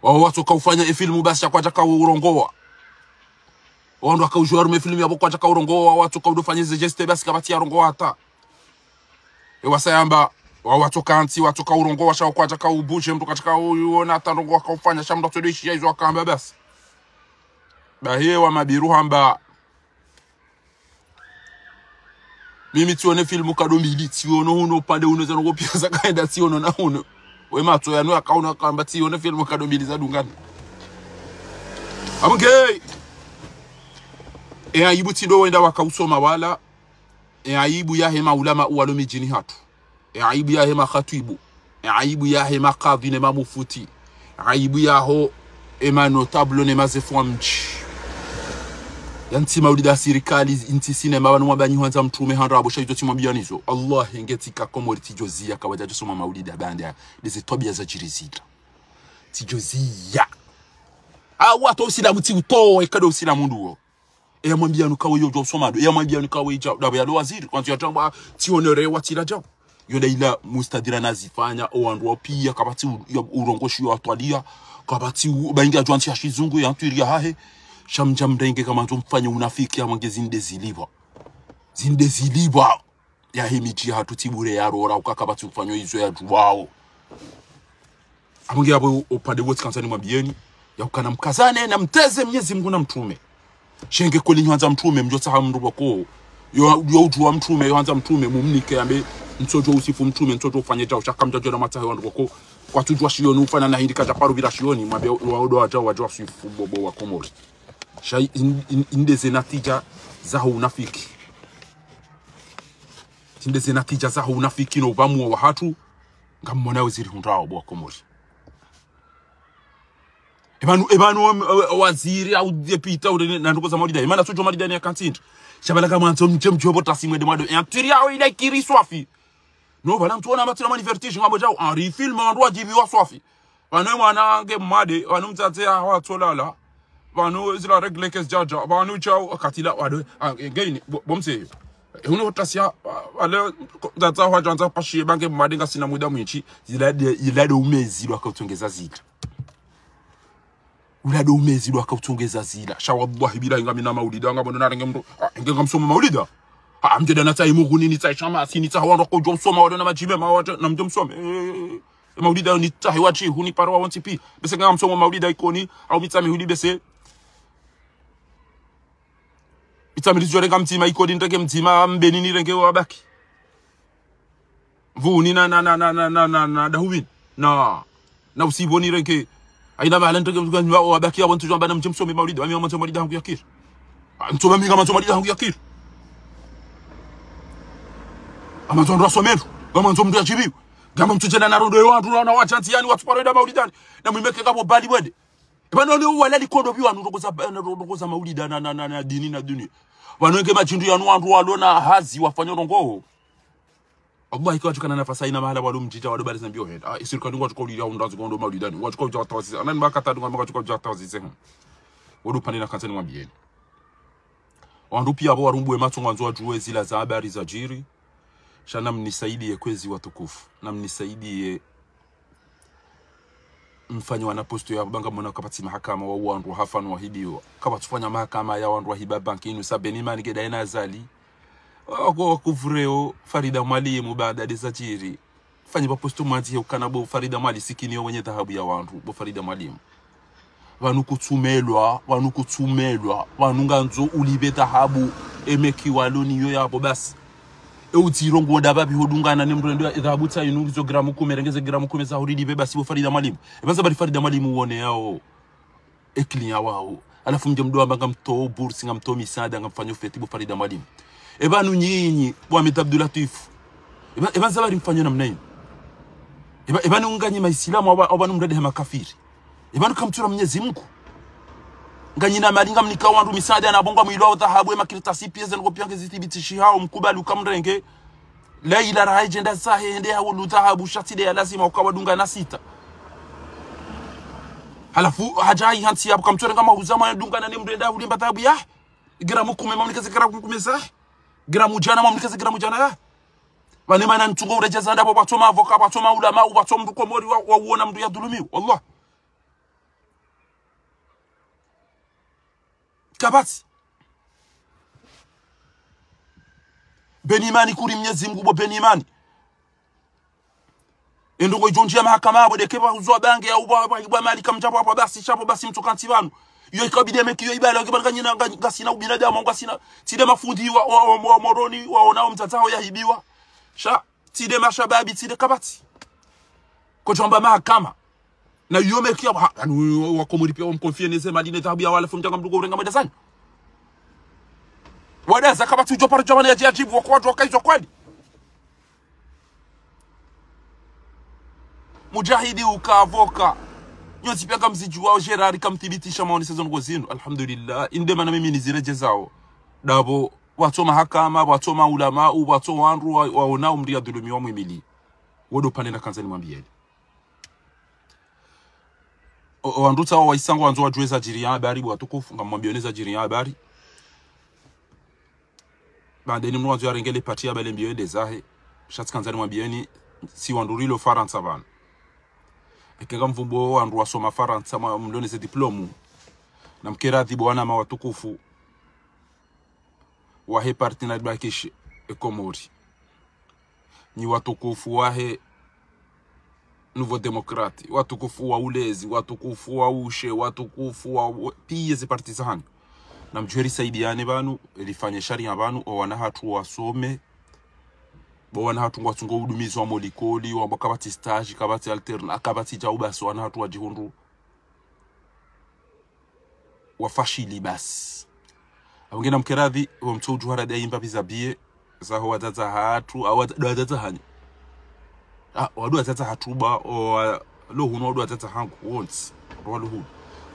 wawo watsoka ufanya e filmu basi sha kwadjaka urongowa. Wandru waka udjuwa harumwa e filmu yapvo kwadjaka urongowa, wawo watsoka udofanya ze geste basi kapvatsi yarongowa hata. E wasa yamba, wawo watsoka ntsi, watsoka urongowa, sha kwadjaka ubuje, mndru kadjaka uona hata ndrongo waka ufanya, sha mndru atsodo ishiya izo wakamba basi. Bahi ye wa mabiru hamba, mimi tsione filmu kado mbili, tsiono huno upande uno zanogo piya zakaenda tsiono na huno. We matso yanu yakaona kamba tsione filmu kado mbili zadungana. Amge! E aibu tsi ndo wenda wakausoma wala, e aibu yahe maulama uwalo midjini hatru. E aibu yahe makhatwibu. E aibu yahe makadhi ne mamufti. E aibu yaho e manotable ne mazefu wa mdji. Yantsi maulida sirikali, ntsi sinema pvanu mwambiyanyi hwandza mtrume handa apvo sha izo tsi mwambiyanizo. Allah, nge tsika Komori tsidjoziya kawadja djosoma maulida banda. Ndeze twabiya za djiri zila. Tsidjoziya. Awa to usilamu tsi utowe kado usilamu nduwo. Eya mwambiya nuka we yo djo usoma ndo. Eya mwambiya nuka we idjao. Ndapvo yalo waziri. Kwantsi ya tamba tsi honorewa tsila djao. Yo nda ila mustadhira nazifanya. O wandru wa piya kapvatsi u-, ya urongoshi yo atwaliya. Kapvatsi u-, baingi adjwantsi ya shizungu ya ntwiri ya hahe. Sha mdja mrenge kamandzo mfanye unafiki ya mwange zinde zilipva. Zinde zilipva. Yahe midji yahatru tsi bure yarora, uka kapvatsi ufanyo izo yadjuwao. Amge yapvo upande wotsi kandza nimwambiyeni, ya ukana mkazane na mteze Mnyezi Mungu na mtrume. Sha nge kweli nyi hwandza mtrume, mdjotsaha mndru pvoko. Yo, yo udjuwa mtrume, yo hwandza mtrume, mumnike yambe, ntsodjo usifu mtrume, ntsodjo ufanye djao, sha kamdjadjo na matsahe wandru pvoko. Kwatsudjuwa shioni ufanya na hindri kadja paro pvira shioni, mwambe wa odo wadjao, wadjao wasifu bobo wa Komori. Sha in-, in-, inde ze natija zaho unafiki. Zinde ze natija zaho unafiki no upvamuwa wahatru, ngamwona waziri hundrao bo wa Komori. Epvanu, epvanu, em, e, waziri au député au ne, na ndrongoo za maulida. Emana sodjo maulida ni ya kantsi ndri. Sha pvala kamwandzo mdje mdjo pvo tasi mwende mwado. E antwiri yao ila ikiri swafi. No, pvala mtsuona matsina mani vertige ngambo djao. Henri film wandru wadjibiwa swafi. Pvanu mwana nge mmade, pvanu mdzadze ya watsolala. Pvanu zila règle kazidjadja, pvanu djao, katila, wado, a, nge ini, bo, bo mze. E uno tasi ya, a, wale, ko, mdzadze wadjandza pashiye, ba nge mmade ngasina muda mwindji, zila de, ila de umezi, lwaka utsongeza zila. Ula de umezi, lwaka utsongeza zila. Sha wallahi billahi ngamina maulida, ngamwono narenge mndru, a, nge ngamsoma maulida. A, mdjeda na tsahi Mughni, ni tsahi Shamasi, ni tsahi wandru kodjo msoma, wado na madjime, ma wado, na mdjo msome. E, e, e. Maulida ni tsahi wadji, huni paro wa wontsi pi. Bese nga msomo maulida Ikoni, au Mitsamihuli bese. Mitsamihuli zidjo renga mdzima, Ikoni nirenge mdzima, Mbeni nirenge wabaki. Mvuni na, na, na Dahuvini. Na, na Usipvo nirenge. Haina mahala nirenge mdzima wabaki, apvo ntsudjo amba na mdje msome maulida, wami wa mwandzo maulida hangu yakiri. Ntsoma mi ngamandzo mali hangu ya kiri. Ngamandzo ndo asomelo. Ngamandzo mndru yadjibiwe. Ngama mtsudjena na rondo yo wandru na wadjantsi yani watsuparo enda maulidani. Na mwimeke ngapvo bali bwende. Eba none uwala likondo pvi wanu ndrongo za, ndrongo za maulida na, na, na, na dini na dunia. Pvanu nge madjindru yanu wandru walo na hazi wafanya ndrongo. Wallahi, kawadjukana nafasi hayina mahala walo mdjidja walo bali zambi ohenda. Ah, isirikali ngwadjuka ulila undazi kondo maulidani. Ngwadjuka udja watawazise. Anani makata ngwadjuka udja watawazise. Hmm. Wado pvanu nakandza nimwambiyeni. Wandru piya pvo warumbuwe matso ngwandzo wadjuwe zila za habari zadjiri. Sha namnisaidiye kwezi watukufu. Namnisaidiye mfanye wana posto ya pvo ngamwona kapvatsi mahakama wa wandru hafa no wahibiwa. Kapvatsufanya mahakama ya wandru wahiba banki inu sa Benimani keda ena Azali. Wako wakuvureo Farida Mwalimu baada de zadjiri. Fanyi pvo posto mwandzi he ukana bo Farida Mwali sikini yo wenye dhahabu ya wandru, bo Farida Mwalimu. Pvanu kutsumelwa, pvanu kutsumelwa, pvanu ngandzo ulipve dhahabu, emeki walo niyo yapvo basi. E udziro ngodja pvapvi hodungana ne mndru endo ya dhahabu tsa inu ngizo gramu kume, renge ze gramu kume za hulilipve basi bo Farida Mwalimu. Epvanu sa bali Farida Mwalimu uone yao. E client wao. Halafu mdje mdo amba ngamtoo bourse, ngamtoo misaada, ngamfanyo feti bo Farida Mwalimu. Epvanu nyinyi, bo Ahmed Abdou Latif. Epva, epvanu sa bali mfanyo namna yinu. Epva, epvanu nganyi maisilamu, epva, epvanu mrade ha makafiri. Epvanu kamtsura Mnyezi Mungu. Nganyi na mali ngamnika wandru misaada na bonga mwilo wa dhahabu, ema kartasi piya zenu kopiya nge zithibitishihao, mkubali ukamrenge. Laila raha idjenda zahe, hende hawulu dhahabu, sha tsi de ya lazima ukawadunga na sita. Halafu, hadja hayi hantsi yapvo kamtsure ngama huza mwa dunga na ne mndru enda hulimba dhahabu ya. Gramu kume mamnikeze gramu kume zahe. Gramu djana mamnikeze gramu djana ya. Pvanu mana ntsungo uredjeza ndapvo pvatso ma avocat, pvatso ma ulama, pvatso mndru Komori wa, wa uona mndru ya dhulumiwa. Wallah. Kapvatsi. Benimani kuli Mnyezi Mungu bo Benimani. Endrongo idjo ndjiya mahakama yapvo de kepva huzwa bange ya upva, upva, upva mali kamdjapvo apvo basi, sha pvo basi mtsoka ntsi pvanu. Iyo ikabidi emeki iyo ibala, kepva nganyina, nga, ngasina ubinadamu, ngasina, tsi de mafundi wa, wa, wa, wa Moroni, waona o mdzadze hawo yahibiwa. Sha, tsi de mashababi, tsi de kapvatsi. Kodjwamba mahakama. Na iyo meki ya, ha, anu, wa Komori piya wamkonfiye neze mali ne dhahabu ya wala fumdja ngamdru ko urenga mwenda zanyu. Wada za kapvatsi udjo paro djamani ya djadjibu, wako wadjuwa kayidjuwa kweli. Mujahidi uka avocat. Nyontsi piya ngamzidjuwao Gérard kamthibitisha maoni saison ngo zinu. Alhamdulillah. Inde mana mimi niziredjezao. Ndapvo, pvatso mahakama, pvatso ma ulama, u pvatso wandru wa, waona umndru ya dhulumiwa mwimili. Wodo pvanu nakandza nimwambiyeni. O, o wandru tsawo waisa ngwandzo wadjuwe zadjiri ya habari, bo watukufu, ngamwambiyeni zadjiri ya habari. Baanda eni mndru wandzo yarenge le pati ya bale mbiyo ende zahe. Sha tsikandza nimwambiyeni, si wandru rilo Farantsa pvanu. Eka ngamvumbuo wandru wasoma Farantsa mwa, mlone ze diplôme. Namkeradhi bo wananya watukufu. Wahe parti na bakishi e Komori. Nyi watukufu wahe Nouveau Démocrate, watukufu wa Ulezi, watukufu wa Ushe, watukufu wa, wa, piya ze parti zahanyu. Namdjuwe risaidiyane pvanu, rifanye sharia pvanu, o wana hatru wasome. Bo wana hatru ngwatsungo udumizwa mo likoli, wamba kapvatsi stage, kapvatsi alternance, kapvatsi djau basi wana hatru wadjihundru wafashili basi. Apvo nge namkeradhi, wo mtso udjuha rada imba pvi za biye, zaho wadzadze hatru, awa, ndo wadzadze hanyu. Ah, wado wadzadze hatru ba, o, wa, lo hunu wado wadzadze hangu, wontsi, walo hunu.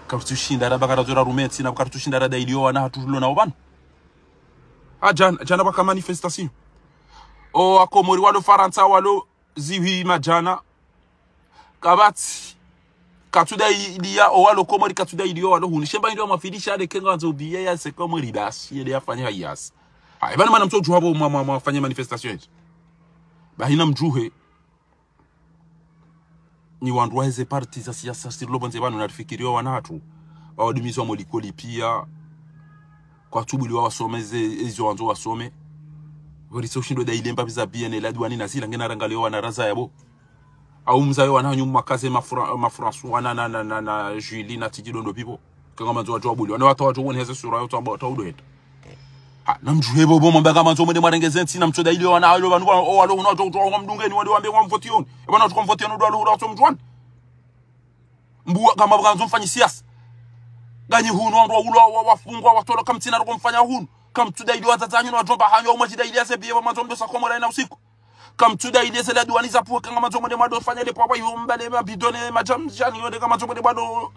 Karitsushinda raba karatso ra rumetsi, na karitsushinda rada iliyo wana hatru lo nao pvanu. Ah, djana, djana pvaka manifestation. O, wa Komori walo Farantsa, walo zihwi madjana. Kapvatsi. Katsuda i-, iliya o walo Komori katsuda iliyo walo hunu. She mba iliyo mwafilisha ale kenga wandzo biye ya se Komori basi. Yele yafanye hayasi. Hayi, pvanu mana mtso udjuha pvo mwa, mwa, mwafanye manifestations. Bahi namdjuhe. Nyi wandru waheze parti za siasa sirilo pvondze pvanu narifikiriyo wana hatru. Wawadumizwa mo likoli piya. Kwatsubuliwa wasome ze, ezo wandzo wasome. Pvo ritso ushindo da ile mba pvi za biye ne la duwani na zila ngena rangaliyo wana raza yapvo. Au mzayo wana hanyu mwakaze ma Fra-, ma François wana na, na, na, na Julie na Titi Dondo pvi pvo. Kenga mandzo wadjo wabuliwa. Wana wata wadjo wone heze sura yo tamba wata udo henda. Ha, namdjuhe pvo pvo mwamba ngamwandzo mwende mwarenge ze ntsi, namtso da ile wana hayo pvanu pvanu, o, walo hunu wadjo, wadjo, wamdungeni, wale wambe wamvotiyoni. E pvanu wadjo wamvotiyoni, ndo walo hunu wadjo mdjuwani. Mbuwa, kama pvwandzo mfanyi siasa. Nganyi hunu wandru waulwa, wa, wafungwa, watolwa, kamtsina ndrongoo mfanya hunu. Kamtsudaili wadzadze wanyu na wadjomba hanyu, au mwadjidaili ya ze biye wa mwandzo mdo sa Komori hayina usiku. Kamtsudaili ze la duwani za pvuhe, ka ngamwandzo mwende mwado fanya le pvwa, iyo mbale mabidon ne madjamdjani, yonde ngamwandzo mwende mwado.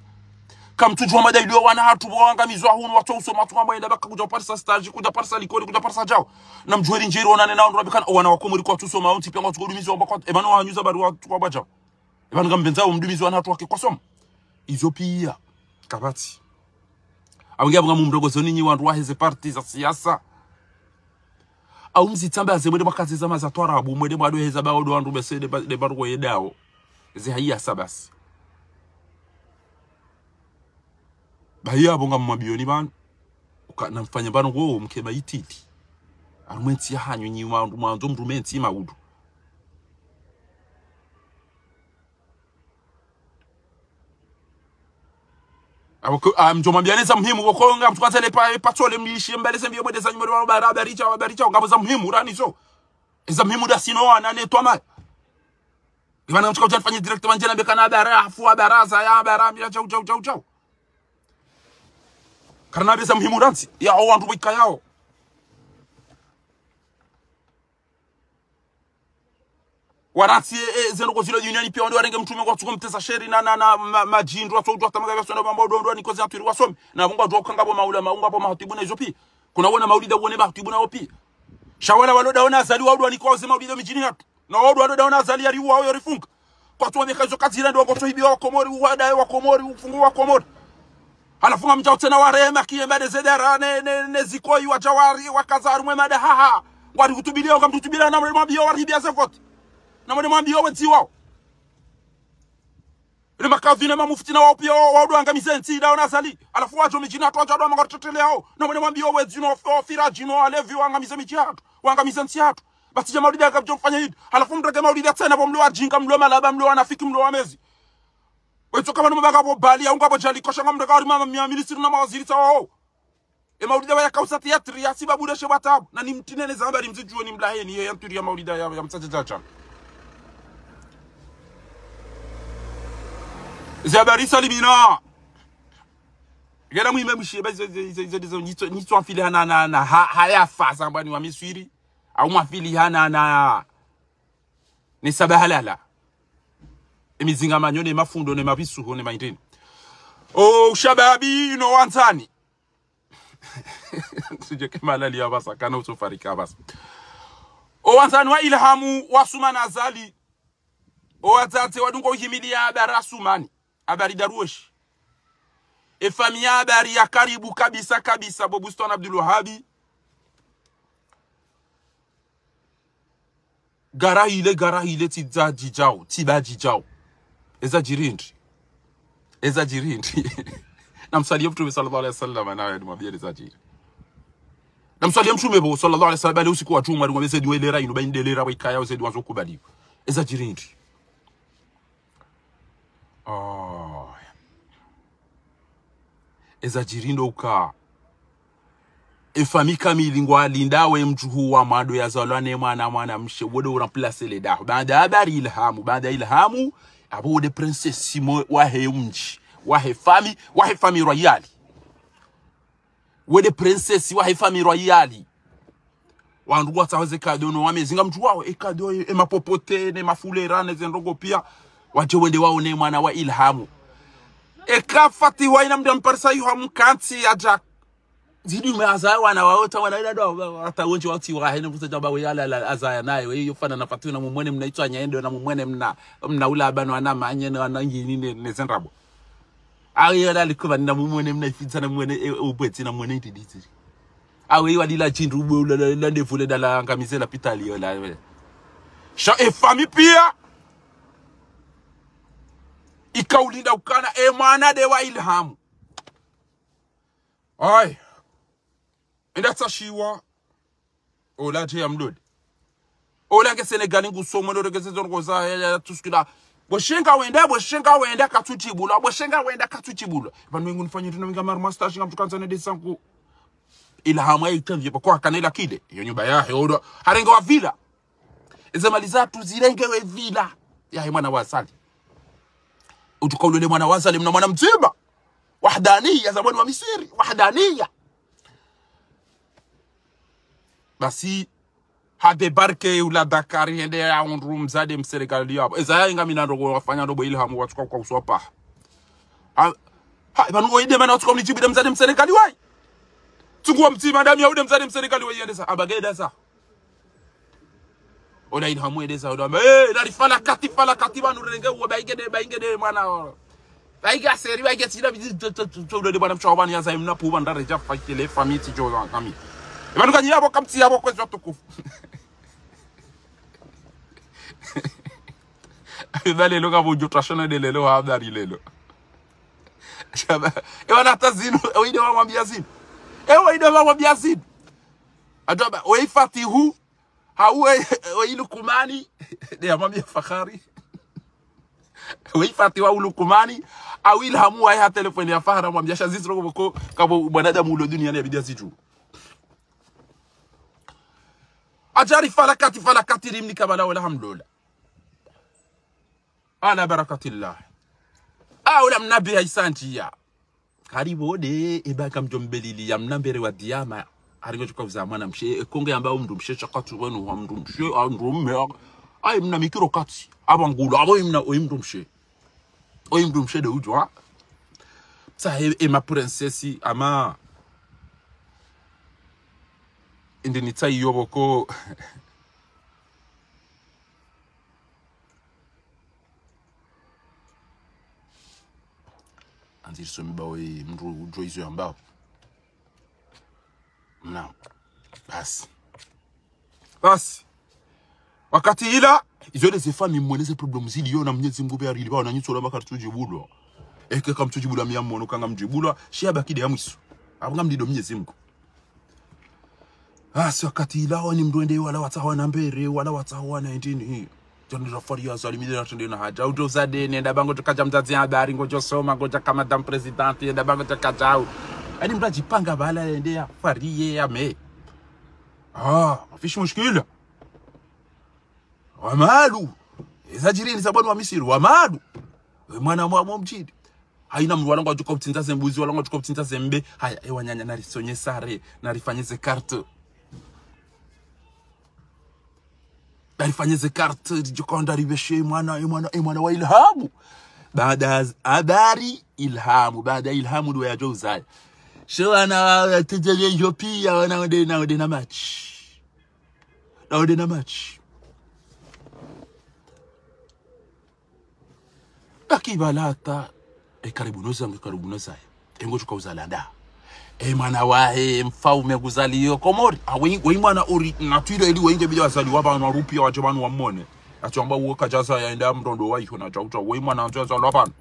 Kamtsudjuwa madaili yo wana hatru, pvo wangamizwa hunu, watso usoma, watso ngwamba yenda baka kudja parisa stage, kudja parisa likoli, kudja parisa djao. Na mdjuwe ri ndjeri onane na wandru wabikana, o wana wa Komori kwatsu soma, wontsi pia ngwatsuko dumizwa, wamba kwa, e pvanu wanyuza bari wa, kwa badjao. E pvanu ngambendzao mdumizi wana hatru wake kwasoma. Izo pia. Kapvatsi. Au nge apvo ngamumrongozo nyinyi wandru wahe ze parti za siasa. Au mzitsamba ze mwende mwakaze zama za twarabu, mwende mwado heza ba odo wandru bese de ba, de ba ruko yedao. Ze haya sa basi. Bahi apvo ngamwambiyo ni pvanu. Uka, namfanye pvanu ngo mkema ititi. Harumwa entsi yahanyu nyi mwa, mwandzo mrume entsi maudu. Apvo ko, ah, mdjo mwambiya ne za muhimu, koko ngamtsuka zele pa, pa tsole mlishi, mbale ze mbiyo mwende za nyuma, wa bara, baricha, wa baricha, ngapvo za muhimu, rani zo. Eza muhimu da sino, wana ne twama. Ipvana mtsuka udja nifanye direct manje na bekana bara, afu wa bara, za ya bara, mira, chau, chau, chau, chau. Karina be za muhimu rantsi, ya o wandru wika yao. Warantsi, e, e, zendrongoo zilo duniani pia wandru warenge mtrume kwatsuko mtesa sheri na, na, na, ma, madjindru, watso udjuwa tamanga vya sonda mamba udondwa ni kozi atwiri wasome. Na pvo ngwadjuwa uka ngapvo maula, ma, ngapvo mahatibu na izo pia. Kuna wona maulida wone mahatibu na wo pia. Sha wala walo daona Azali wa udwa ni kwa uze maulida midjini hatru. Na wa udwa walo daona Azali yari uwa oyo rifunga. Kwatsuwa meka izo kazira ndo ngotso hibiwa wa Komori, uwadaye wa Komori, ufungu wa Komori. Halafu ngamdjao tsena warema kiye mbade ze dara ne, ne, ne zikoi wa Djawari, wakaza harumwa e madahaha. Ngwari hutubiliya, ngamtutubiliya na mwende mwambiyo waribiya ze voti. Na mwende mwambiyo wedzi wao. Ile makadhi ne mamufti na wao pia wa, wa udwa angamize ntsi, daona Azali. Halafu wadjo midjini hatru wadjo adwa manga riteteleyao. Na mwende mwambiyo wedzi no, o firaji no, walevi wangamize midji hatru. Wangamize ntsi hatru. Basi dja maulida ngamdjo mfanya hindri. Halafu mrenge maulida tsena pvo mlo wajinga, mlo malaba, mlo wanafiki, mlo wamezi. Wetso kama numa baka pvo bali, ya unga pvo djali, kosha ngamrenge wari mama mia ministri na mawaziri tsa wao. E maulida waya kausa théâtre, ya sibabu reshe watabu. Na nimtine ne za habari mzidjuwe ni mlaheni, ye ya nturi ya maulida ya, ya mtsaje djadja. Ze habari salimina. Gela muhime mshiye, ba izo, izo, izo, izo, izo, nitso, nitso afili hana, na, na, ha, haya fa, zamba ni wa Miswiri. Au mwafili hana, na, ne saba halala. E mizinga manyo, ne mafundo, ne mabisuho, ne maindrini. O ushababi, no wandzani. Suje ke malali ya basa, kana usofarika basa. O wandzani wa Ilhamu, wa Sumani Azali. O wadzadze wadungo uhimiliya habari ya Sumani. Habari Daruweshi. E famiyi habari ya karibu kabisa kabisa, bo Bustwan Abdul Wahabi. Gara hile, gara hile, tsi dza djidjao, tsi ba djidjao. Eza djiri ndri. Eza djiri ndri. Namswaliye Mtrume swallallahu alayhi wasallam, nawe nimwambiye eza djiri. Namswaliye Mtrume bo swallallahu alayhi wasallam, bale usiku wa djumwa, ringwa bezedi wa ilera inu, ba indelera wa ikaya, uzedi wa zo kubaliwa. Eza djiri ndri. Oh. Eza djiri ndo uka. E famiyi kamili ngwalindawo e mdjuhu wa mwando yazalwa ne mwana, mwana mshe, wo de u remplacer le daho. Baanda habari Ilhamu, baanda Ilhamu, apvo wo de princesse mo, wahe mdji, wahe famiyi, wahe famiyi royale. Wo de princesse wahe famiyi royale. Wandru watsaho ze kado no wamezi ngamdjuwawo, e kado, e, e mapopote, ne mafulera, ne zendrongoo pia. Wadje wende waone mwana wa Ilhamu. Eka Fatihu hayina mdru amparisa yuha mkantsi yadja. Zidi ume azaya wana wawo, ta wana ila ndo, hata wendji watsi wahe, ne kusa djamba we yala, la, azaya naye, we yo fana na Fatihu na mumwene mna itswanya ende, na mumwene mna, mna ulaba, no wana manye, no wana ngini, ne, ne zendrabo. Awe yo la likuba, na mumwene mna ifidza, na mumwene, e, ubwetsi, na mumwene intiditsi. Awe yo walila djindru, ube ula, la, la ndevu le dala, angamize lapitali yo la, we. Sha e famiyi pia, ikaulinda ukana, e mwana de wa Ilhamu. Ayi. Enda tsashiwa. Ola dje ya mdrode. Ola nge Senegali ngusomo ndo regeze zo ndrongoo za, ya, ya, tout ce que là. Boshenga wenda, boshenga wenda katsutibulwa, boshenga wenda katsutibulwa. Pvanu wengu nifanye tuna winga maru master, shinga mtu kanza ne desanku. Ilhamu ya itanvye, pako hakana ila kile. Yo nyumba yahe, odo. Harengewa villa. Eze mali zatru zirengewe villa. Yahe mwana wa Azali. Utuka ulole mwana wa Azali, mna mwana mdzima. Wahdaniya, zamani wa Misri, wahdaniya. Basi, ha débarqué hula Dakar, hende yahundru mdzadze msenegali yapvo. Eza yayi ngamina ndrongo wafanya ndopvo Ilhamu watsuka kwa uswapa. Ha, ha, pvanu oyi nde mana watsuka mnijibu nde mdzadze msenegali wayi. Tsukuwa mtsi madame ya ude mdzadze msenegali wayi yendesa. Abageda sa. Ola Ilhamu yendesa, ola, eh, nari falakati, falakati, pvanu renge uwo, bayi nge nde, bayi nge nde mwana. Bayi nge aseri, bayi nge tsina, bi-, to, to, to, to, ulo nde mwana mshe wa pvanu ya zayi mna puwa, ndare dja fa kele, famille tsi djo, kami. Epvanu kanyi yapvo, kamtsi yapvo, kwezi watukufu. Eba lelo kapvo udjo twashona nde lelo, habari lelo. Shaba, ewa nata zinu, ewa inde wamwambia zinu. Ewa inde wamwambia zinu. Atoba, oyi Fatihu, hau oyi, oyi Lukumani, nde yamwambia Fakhari. Oyi Fatihu hau Lukumani, hau Ilhamu wayi ha téléphone ya Fahara, mwambia sha ziziro kapvo, kapvo mwanadamu ulo duniani yabidi yazidjuwe. Adjari falakati, falakati rimnika bala wala hamlola. Ala barakatillah. Ah, ula mnabi hayisantiya. Karibu ode, eba kamdjo mbelili ya mna mbere wa diyama. Haringo djuka uza mwana mshe, e konge yamba mndru mshe, shakatu wenu wa mndru mshe, a mndru mme. Ayi mna mikiro kati, apva ngulu, apvo oyi mna, oyi mndru mshe. Oyi mndru mshe nde udjo, ha? Tsa e, e ma princesse, ama. Indi nitsayi yopvo ko. Anzi risome bawe mndru udjo izo yambao. Mna. Basi. Basi. Wakati ila, izo nde ze famille mwone ze problème ziliyo na Mnyezi Mngu pvo yarili pvao na nyitsola makati tsudjibulwa. Eke kamtsudjibulwa mi ya mwono ka ngamdjibulwa, shiya bakide ya mwiso. Apvo ngamlindo Mnyezi Mngu. Basi wakati ila wani mndru ende wala watsaha wana mbere, wala watsaha wana endini. Djani rafari ya Azali mi nde natrende na hadja. Udjo zade nenda pvangu djo kadja mdzadze ya habari, ngodjo soma, ngodjo ka madame présidente, yenda pvangu djo kadjau. Ani mndru adjipanga pvala yende ya fariye ya me. Ah, mafishi mushkila. Wa malu. Eza djiri ni za pvanu wa Misri, wa malu. We mwana mwa, mwa mdjini. Hayina mndru wala ngwadjuka utsindza ze mbuzi, wala ngwadjuka utsindza ze mbe. Haya, ewa nyanya narisonye sare, narifanye ze carte. Narifanye ze carte, ridjuka ndaripveshe mwana, e mwana, e mwana wa Ilhamu. Baada ya z-, habari Ilhamu, baada Ilhamu ndo yadjo uzaya. She wana wa, wa, tedjele yo piya, wana wende na, wende na match. Na wende na match. Baki pvala hata, e karibu no zangu, e karibu no zaya. E ngodjuka uzala nda. E mwana wahe, mfaume kuzaliyo Komori. A, we, we mwana ori, naturel, we nge bidi wazaliwa pvanu, warupiya wadje pvanu wamone. Atsi wamba uwo kadjazaya enda mndru ndo wayiho na djauta. We mwana wandzo yazalwa pvanu.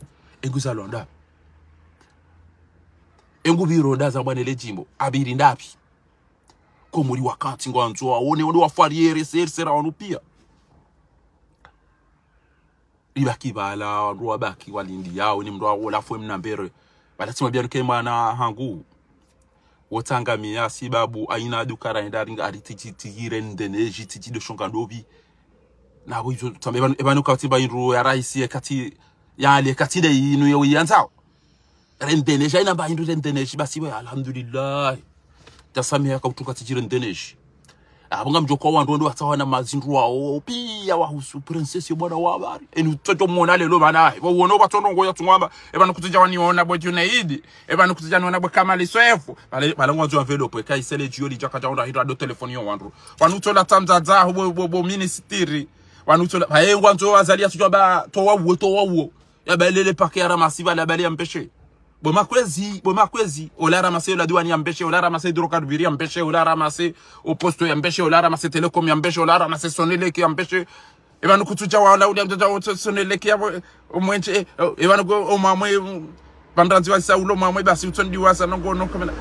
E nguzalwa nda. E ngupviro nda za bwana le djimbo. Apviri ndapvi. Komori wakati ngwandzo waone, wone wafariye, seri, sera wanu piya. Ribaki pvala, wandru wabaki walindiyao, ni mndru wawola fwe mna mbere. Pvala tsimwambia nuke mwana hangu. Wotsangamiya sibabu, hayina duka raenda ringa, ari titi, titi, rende neji, titi, ndo shonga ndopvi. Na bo izo, tsambe, epvanu, epvanu kawatsimba hindru ya rahisi, ye kati, yale, kati nde yinu ye wiyandzao. Rende neji, hayina mba hindru rende neji, basi we, alhamdulillah. Tasamiha ka utuka tijire ndeneji. Apvo ngamdjo kwa wandru wende watsaha wana mazindru wao, piya wahusu princesse mwana wa habari. Eni utsodjo mwona lelo pvanu, e, wo wono pvatsono ngoya tsungwamba, epvanu kutsudja waniona bo Junaidi, epvanu kutsudja niona bo Kamali Swefu. Pvale, pvale ngwandzo enveloppe, ka isele djiyo lidja kadja wandru hindra ndo telefoni yo wandru. Pvanu utsola tsamdzadza, bo, bo, bo ministiri. Pvanu utsola, pvaye ngwandzo Azali yasudjwa ba, towa uwo, towa uwo. Ya balele pake ya ramasi pvale, ya bale ya mpeshe. Bo makwezi, bo makwezi. Ola ramase ola diwani ya mpeshe, ola ramase hydrocarbures ya mpeshe, ola ramase o poste ya mpeshe, ola ramase Telecom ya mpeshe, ola ramase Sonelec ya mpeshe. Epvanu kutsudja wala uli amdjadja o Sonelec ya bo, o mwenje, e, epvanu ko, o mamwe, mm, pvandrandzi wa isa ulo mamwe basi utsondi wasa nongo nongo mena.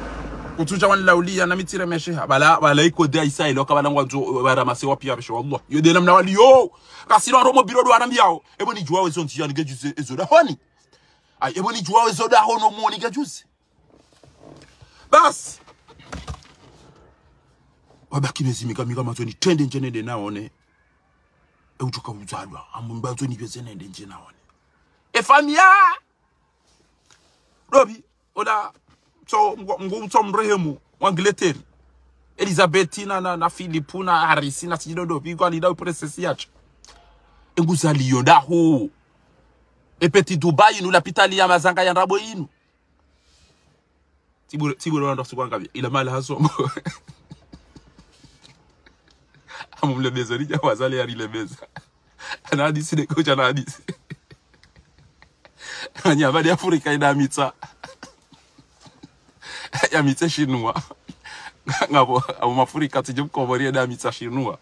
Kutsudja wani lauliya na mitire meshe. Pvala, pvala iko de isa ilo ka pvala ngwandzo, e, waramase wapiya peshe, wallah. Yo de namna waliyo. Kasino aro mo biro ndo warambiyawo. Epvo nidjuwa we zonzi yani ngedjuze ezo dahoni. Ayi, epvo nidjuwa we zo dahoni omoni ngedjuze. Basi. Wabaki mezi mika mika mandzo nitrende ndje nende naone. E udjuka uzalwa. Amu mbandzo nipveze nende ndje naone. E famiya. Robi. ola, tso, mngu, mngu tso mrehemu, wa Angleterre. Elizabeth na, na, na Philip na Harris na tsidjidodopvi, ngwalindao princesse yatshe. Enguzalio ndahu. E Petit Dubaï inu, lapitali ya mazanga ya ndrabo inu. Tibure, tibure wandru wasuku wangapvi. Ila mahala hasoma. Amumlemeza, ridja wazale yarimlemeza. Ana hadisi de kocha na hadisi. Nyama de Afrika ina mitsa. Ya mitsa shinwa. Ngapvo, abo mafrika tsidje mkomori ina mitsa shinwa.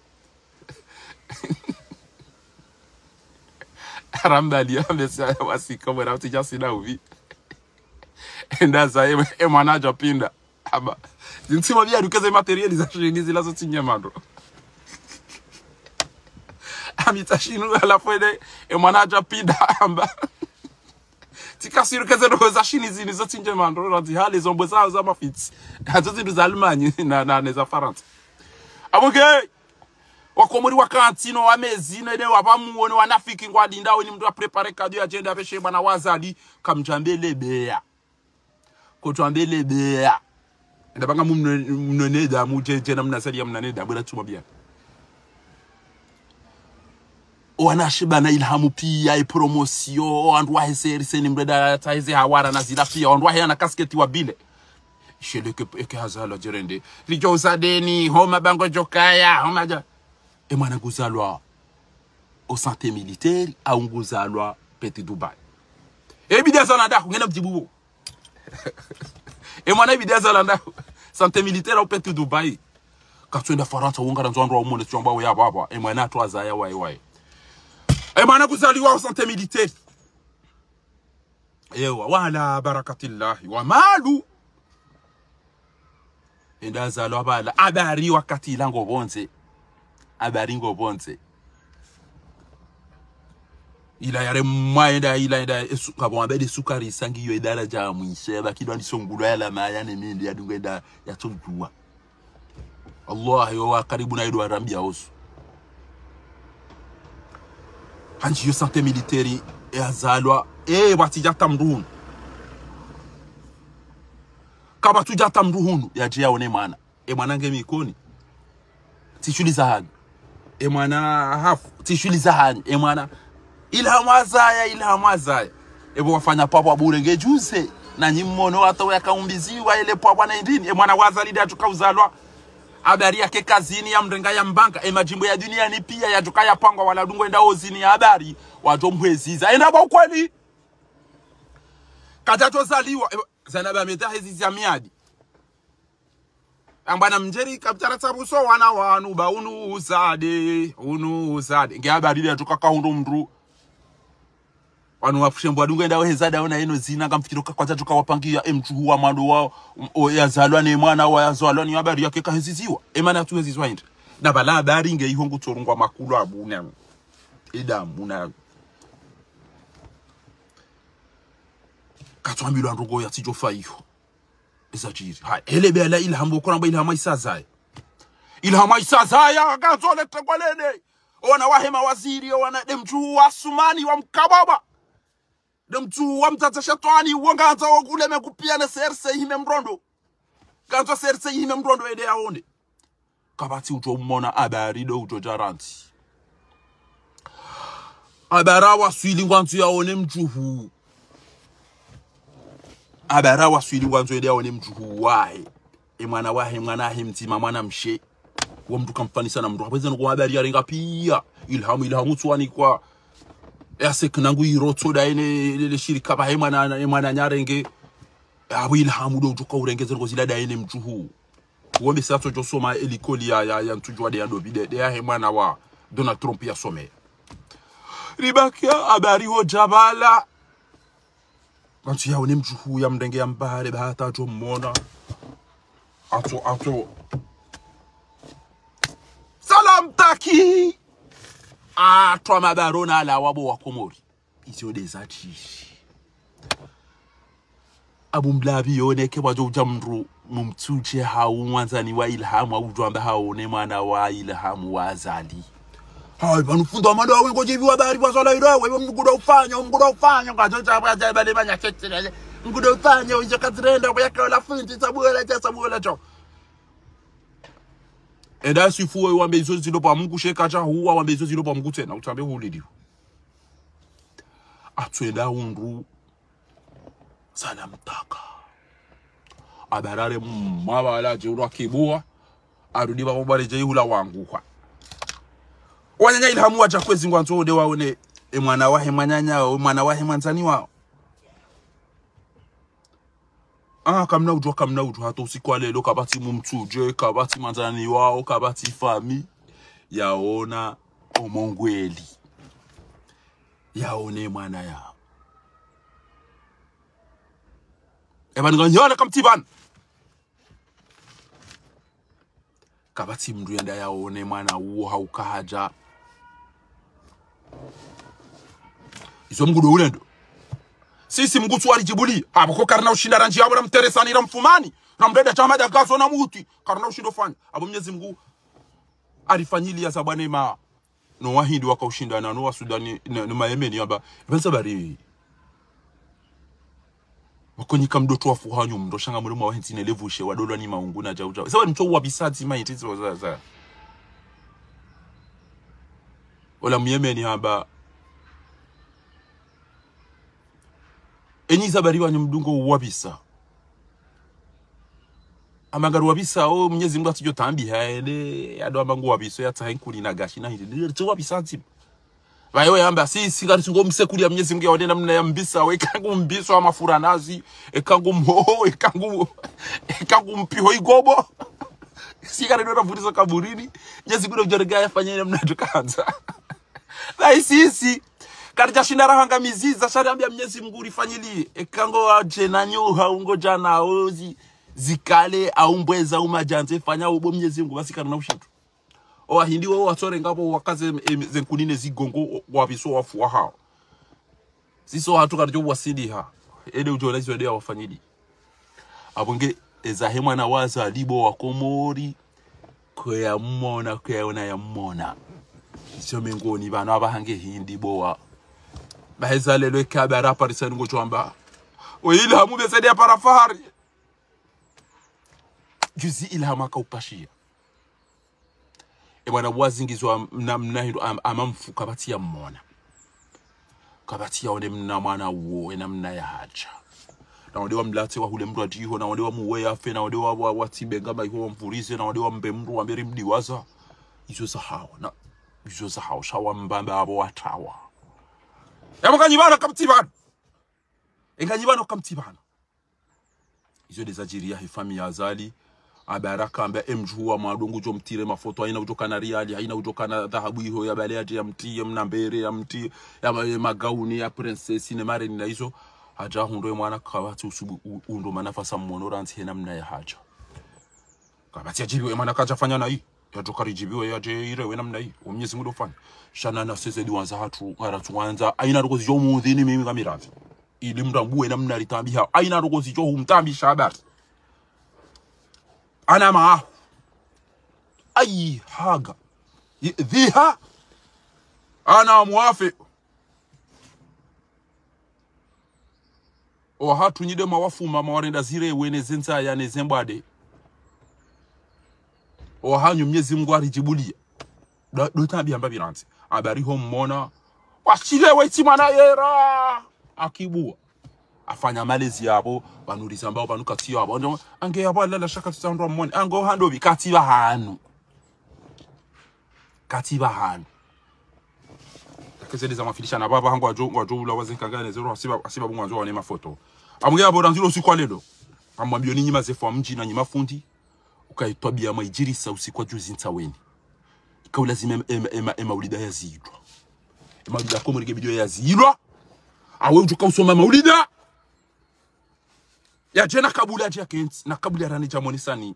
Arambali, ambe si, wasi komori, tsidja sina uvi. Enda zaye, e mwana hadja pinda. Amba. Zintsima biya dukeze matériel za shini zila zo tsi nyamandro. Amitsa shinu, halafu ende, e mwana hadja pinda, amba. Tsika sûr que ze ndrongo za shini zini zo tsi nyamandro, randzi hale zombo za, za mafitsi. Hazo zindru za Allemagne, na, na, ne za Farantsa. Abo ke, wakomori wakantsi no wamezino, ene wapvamuone, wanafiki ngwalindao, eni mndru a préparer cadeau ya djenda, apveshe mwana wa Azali, kamdjambe lebeya. Kotwambe lebeya. Enda pvanga mu mno-, mnoneda, mudje, djena mnazaliya mnaneda, bwela tsuma biya. O wanashe bana Ilhamu piya, e promotion, o wandru wahe seri seni mreda, tsaheze hawara na zila piya, o wandru wahe ana kasketi wa bile. Shele ke, eke hazalwa djerende. Ridjo uzadeni, homa bango djokaya, homa dja. E mwana nguzalwa o santé militaire, au nguzalwa Petit Dubaï. E bidi hazalwa ndahu, ngena mdjibu bo. E mwana ibidi hazalwa ndahu. Santé militaire au Petit Dubaï. Katsuenda Farantsa, wonga na nzo wandru wa umone, tsi wamba we ya baba. E mwana hatru hazaya waye waye. E mwana nguzaliwa o santé militaire. Ewa, wa ala barakatillahi wa malu. Enda hazalwa pvala. Habari wakati ila ngo pvondze. Habari ngo pvondze. Ila yaremwa enda, ila enda, esu-, ngapvo wambe de sukari isa ngiyo edaraja ya mwisho, yabaki ndo andisa ngulwa yala maya ne mindi yadunga enda yatsodjuwa. Allah, yo wa karibu na ido arambiya osu. Handji yo santé militaire, e hazalwa, e, pvatsidja hata mndru hunu. Kapvatsudja hata mndru hunu, yadje yaone mwana. E mwana nge mikoni. Tsi shuhuli za hanyu. E mwana hafu. Tsi shuhuli za hanyu. E mwana. Ilhamu hazaya, Ilhamu hazaya. Epvo wafanya pvapvo bure nge djuze. Na nyi mmono hata yakaumbiziwa ele pvapvo na indini. E mwana wa Azali de yatsuka uzalwa. Habari yake kazini ya mrenga ya mbanga. E madjimbo ya duniani piya yatsuka yapangwa wala dungo enda ozini ya habari. Wadjo mhweziza. Enda ba ukweli. Kadjatso zaliwa. E, Zanaba meta hezi za miadi. Amba na mdjeri kaptara tsabuso wana wanu ba unu uzade, unu uzade. Nge habari de yatsuka kahundru mndru. Wanu wapvushe mbwa dunga enda weheza dawo na yeno zina, ngamfikiri ka kwadjatsuka wapangiya e mdjuhu wa mwando wa, o, yazalwa ne mwana wa yazalwa ni habari yake kaheziziwa. E mana yatsuheziziwa hindri. Na pvala habari nge iho ngutsorungwa makulu abu na. Eda muna. Katsuambilwa ndrongo yatsidjofa iho. Eza djiri. Haya, hele be ala Ilhamu, bo kuramba Ilhamu isa zaya. Ilhamu isa zaya, katsole tengwa lene. Owana wahe mawaziri, owana de mdjuhu wa Asumani, wa mkababa. De mdjuhu wa mdzadze shetwani, wo ngwandzo wo kuleme kupiya ne C R C ihime mrondo. Ngwandzo C R C ihime mrondo ende yaone. Kapvatsi udjo mona habari do udjo djarantsi. Habari waswili ngwandzo yaone mdjuhu. Habari waswili ngwandzo ende yaone mdjuhu wahe. E mwana wahe, mwana wahe mdzima, mwana mshe. Wo mndru kamfanisa na mndru. Hapvwedze nuko habari yarenga piya. Ilhamu, Ilhamu tsuwanikwa. E asek nangu irotso da ene, le, le shirika ba he mwana, he mwana nyarenge. Abu Ilhamu do udjoka urenge ze ndrongo zila da ene mdjuhu. Wombe sa tso djosoma e likoli ya, ya, ya ntsudjuwa de ya dobi de, de yahe mwana wa Donald Trump yasome. Ribakia habari ho djabala. Ngwandzo yaone mdjuhu ya mrenge ya mbare ba hata djo mona. Atso, atso. Salam taki. Atso mabarona ala wabo wa Komori. Izo de za tishi. Abu mlabi yone ke wadjo udja mndru mumtsudje hau mwandzani wa Ilhamu, hau udjwamba haone mwana wa Ilhamu wa Azali. Hayi, pvanu fundi wa mwando wawe ngodje pvi wa bari wa swala ilo, wewe mngudo ufanya, mngudo ufanya, ngadjo dja, dja, bale manya tete, bale. Ngudo fanya, ujo katirenda, bo yaka ola fundi, sabuela, ja, sabuela, ja. Enda sifuwe wambe izo zilo pvwa Mungu, sheka ja huwa, wambe izo zilo pvwa Mungu tsena, utsambe huliliwa. Atswenda undru, sana mtaka. Abarare mabala je ulwa kibuwa, arudi pvapvo bwale je ihula wanguha. Wananya Ilhamu waja kwezi ngwandzo ode waone, e mwana wahe mwananya, e mwana wahe mwandzani wao. Ah, kamna udjua, kamna udjua, hata usiku wa lelo, kapvatsi mumtsudje, kapvatsi mwandzani wao, kapvatsi fami, yaona omongweli. Yaone mwana yao. Eba ninganyona kamtsi pvanu. Kapvatsi mndru yenda yaone mwana uwo hauka haja. Izo Mungu ndo ulendo. Sisi Mungu tsu aridjibuli. Apvo ko karina ushinda randji apvo na mteresani ra mfumani. Na mdreda chama da gazo na muti. Karina ushindo fanya. Apvo Mnyezi Mungu arifanyiliya za bwana ema. No wahindi waka ushindana, no wasudani, no, no mayemeni yamba. Ibanza bari. Wakonyika mdoto wafu hanyu mndo shanga mdomo wa hentsi ne levushe wa dolwa ni maungu na jau jau. Sawa mtso wa bisati ma hentsi za za. Ola muyemeni hamba. Enyi zabari wanyu mdungo wabisa. Amangari wabisa, o Mnyezi Mungu atsidjo tambi haende, yado amba ngu wabisa, yatsaha nkuni na gashi na hindi. Tso wabisa ntima. Pvayo yamba, si, si ngari sungo msekuli ya Mnyezi Mungu yaone namna ya mbisa, we kangu mbisa wa mafura nazi, e kangu mhoho, e kangu, e kangu mpiho igobo. Si ngari ndo navuriza kaburini, Mnyezi Mungu ndo mjarega yafanye namna tukandza. Na isisi, karidja shinda rahanga miziza, shari ambia Mnyezi Mungu urifanyiliye. E kango wadje na nyoha, ungo djana, ozi, zikale, au mbweza, umajandze, fanya ubo Mnyezi Mungu, basi karina ushatu. O wahindi wo watsorenga pvo wakaze, em, ze nkuni ne zigongo, o, wabiso wafu wahao. Ziso hatru karidjo wasiliha. Ede udjo ona izo ede ya wafanyidi. Apvo nge, eza he mwana waza libo wa Komori. Kwe ya mmona, kwe ya ona ya mmona. Izo mengoni pvanu apvaha nge hindi bowa. Baheza lelo eka bara parisa nungo chwamba. O Ilhamu besede ya para fahari. Juzi Ilhamu aka upashiya. E mwana wazingizwa mna, mna hindru am, ama mfu kapvatsi ya mmona. Kapvatsi ya one mna mwana uwo, ena mna ya haja. Na wade wa mlatse wa hule mndru adjiho, na wade wa muwe yafe, na wade wa, wa, wa tsibenga maiho wa mvurize, na wade wa mbe mndru wa mberi mdiwaza. Izo za hao, na izo za hao, sha wa mbamba apvo watawa. Ya mkanyi pvanu kamtsi pvanu. Enganyi pvanu kamtsi pvanu. Izo de zadjiri ya he famiyi ya Azali. Abaraka amba emdjuhu wa mwadungu djo mtire mafoto, haina udjo kana riali, haina udjo kana dhahabu iho ya bale yadje ya mtiye, mna mbere ya mtiye, ya ma, ya magauni, ya princesse, ne mareni na izo. Haja hundro e mwana kapvatsi usubu, u, undro mana fasa mmono rantsi hena mna ya haja. Kapvatsi ya djibiwe e mwana kaja fanya na i. Ya djo kari djibiwe ya dje ire we namna i. O Mnyezi Mungu ndo fanya. Shana na seze diwandza hatru, ngaratsu wandza. Haina roko zidjo mudhini mimi kamiravi. Ili mrambuwe namna ritambiha. Haina roko zidjo humtambisha habari. Ana maahu. Ayi haga. Yi, dhiha. Ana mwafe. O hatru nyi de mwawafuma, mwawarenda zire wene ze ndzaya ne ze mbwade. O hanyu Mnyezi Mungu aridjibuliya. Do, do tambi hamba pvirantsi. Habari ho mmona. Washile we itsi mwana yera. Akibuwa. Afanya malezi yapvo, pvanu rizambao, pvanu katsi yapvo. Ndo, ange yapvo alala shaka tsandrwa mmone. Ango hando pvi katsi pvahanu. Katsi pvahanu. Keze de za mafilisha na pvapva hangu wadjo, wadjo ula waze nkangane zero, hasiba, hasiba bungu wandzo wane mafoto. Amunge yapvo randziro usiku wa lelo. Amwambiyo ni nyi mazefu wa mdji na nyi mafundi. Uka itwabiya mwa idjirisa usiku wa juzi ntsaweni. Ika ulazima ema, ema, ema, ema ulida ya zidwa. Ema ulida Komori ke bidiyo ya zidwa. Awe udjuka usoma maulida. Ya dje na kabula dje ya kentsi, na kabula rani dja monisani.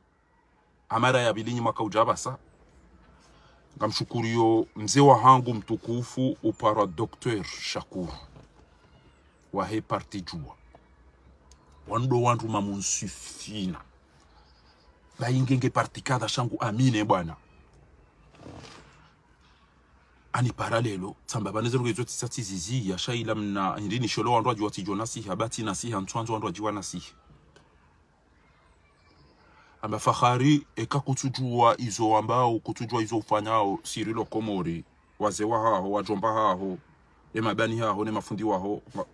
Amara ya pvili nyi mwaka udja pvasa. Ngamshukuriyo mze wahangu mtukufu uparwa Docteur Shakuru. Wahe parti Djuwa. Wandru wandru mamunsifina. Bayi nge nge parti kadha shangu amine bwana. Ani paralelo, tsamba pvanu ze ndrongoo izo tsisa tsiziziya, sha ila mna, hindri nisholo wandru wadjuwa tsidjo nasiha, ba tsi nasiha, ntsu wandzo wandru wadjuwa nasiha. Amba Fakhari, eka kutsudjuwa izo wambao, kutsudjuwa izo ufanyao, sirilo Komori, wazee wahaho, wadjomba haho, ne mabani haho, ne mafundi waho, wa-,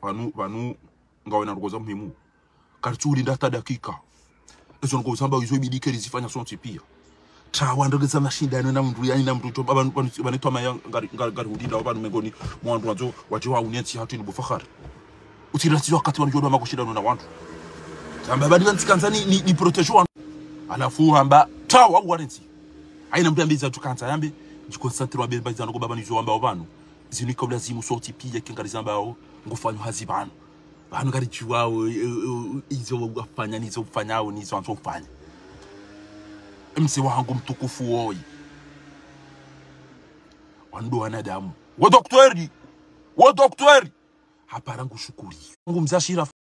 pvanu, pvanu, ngawe na ndrongoo za muhimu. Karitsu ulinda hata dakika. Ezo ndrongoo zambao izo ibidi ke rizifanya sontsi piya. Tsi wandru ngweza mashindano na mndru, yaani na mndru, tso, pvanu, pvanu, pvanu toma ya ngari, ngari, ngari ulinda, pvanu mengoni, mwa wandru wandzo, wadje wa unentsi hatru ni bo Fakhari. Utsiratizo wakati wanu djodwa mako shindano na wandru. Tsamba pvanu pvanu tsikandza ni, ni, ni protéger wandru. Halafu hamba, tsi wa warentsi. Haina mndru yambe iza tsikandza yambe, djiconcentré wa bemba iza ndrongoo pvanu izo wambao pvanu. Zinu ika ulazimu sontsi piya ke ngari zambao, ngufanyo hazi pvanu. Pvanu ngaridjuwao, e, e, izo wafanya, nizo ufanyao, nizo wandzo ufanya. Mze wahangu mtukufu woyi. Wandru wanadamu. Wo doktori! Wo doktori! Hapara ngushukuri. Ngu mze Ashirafu.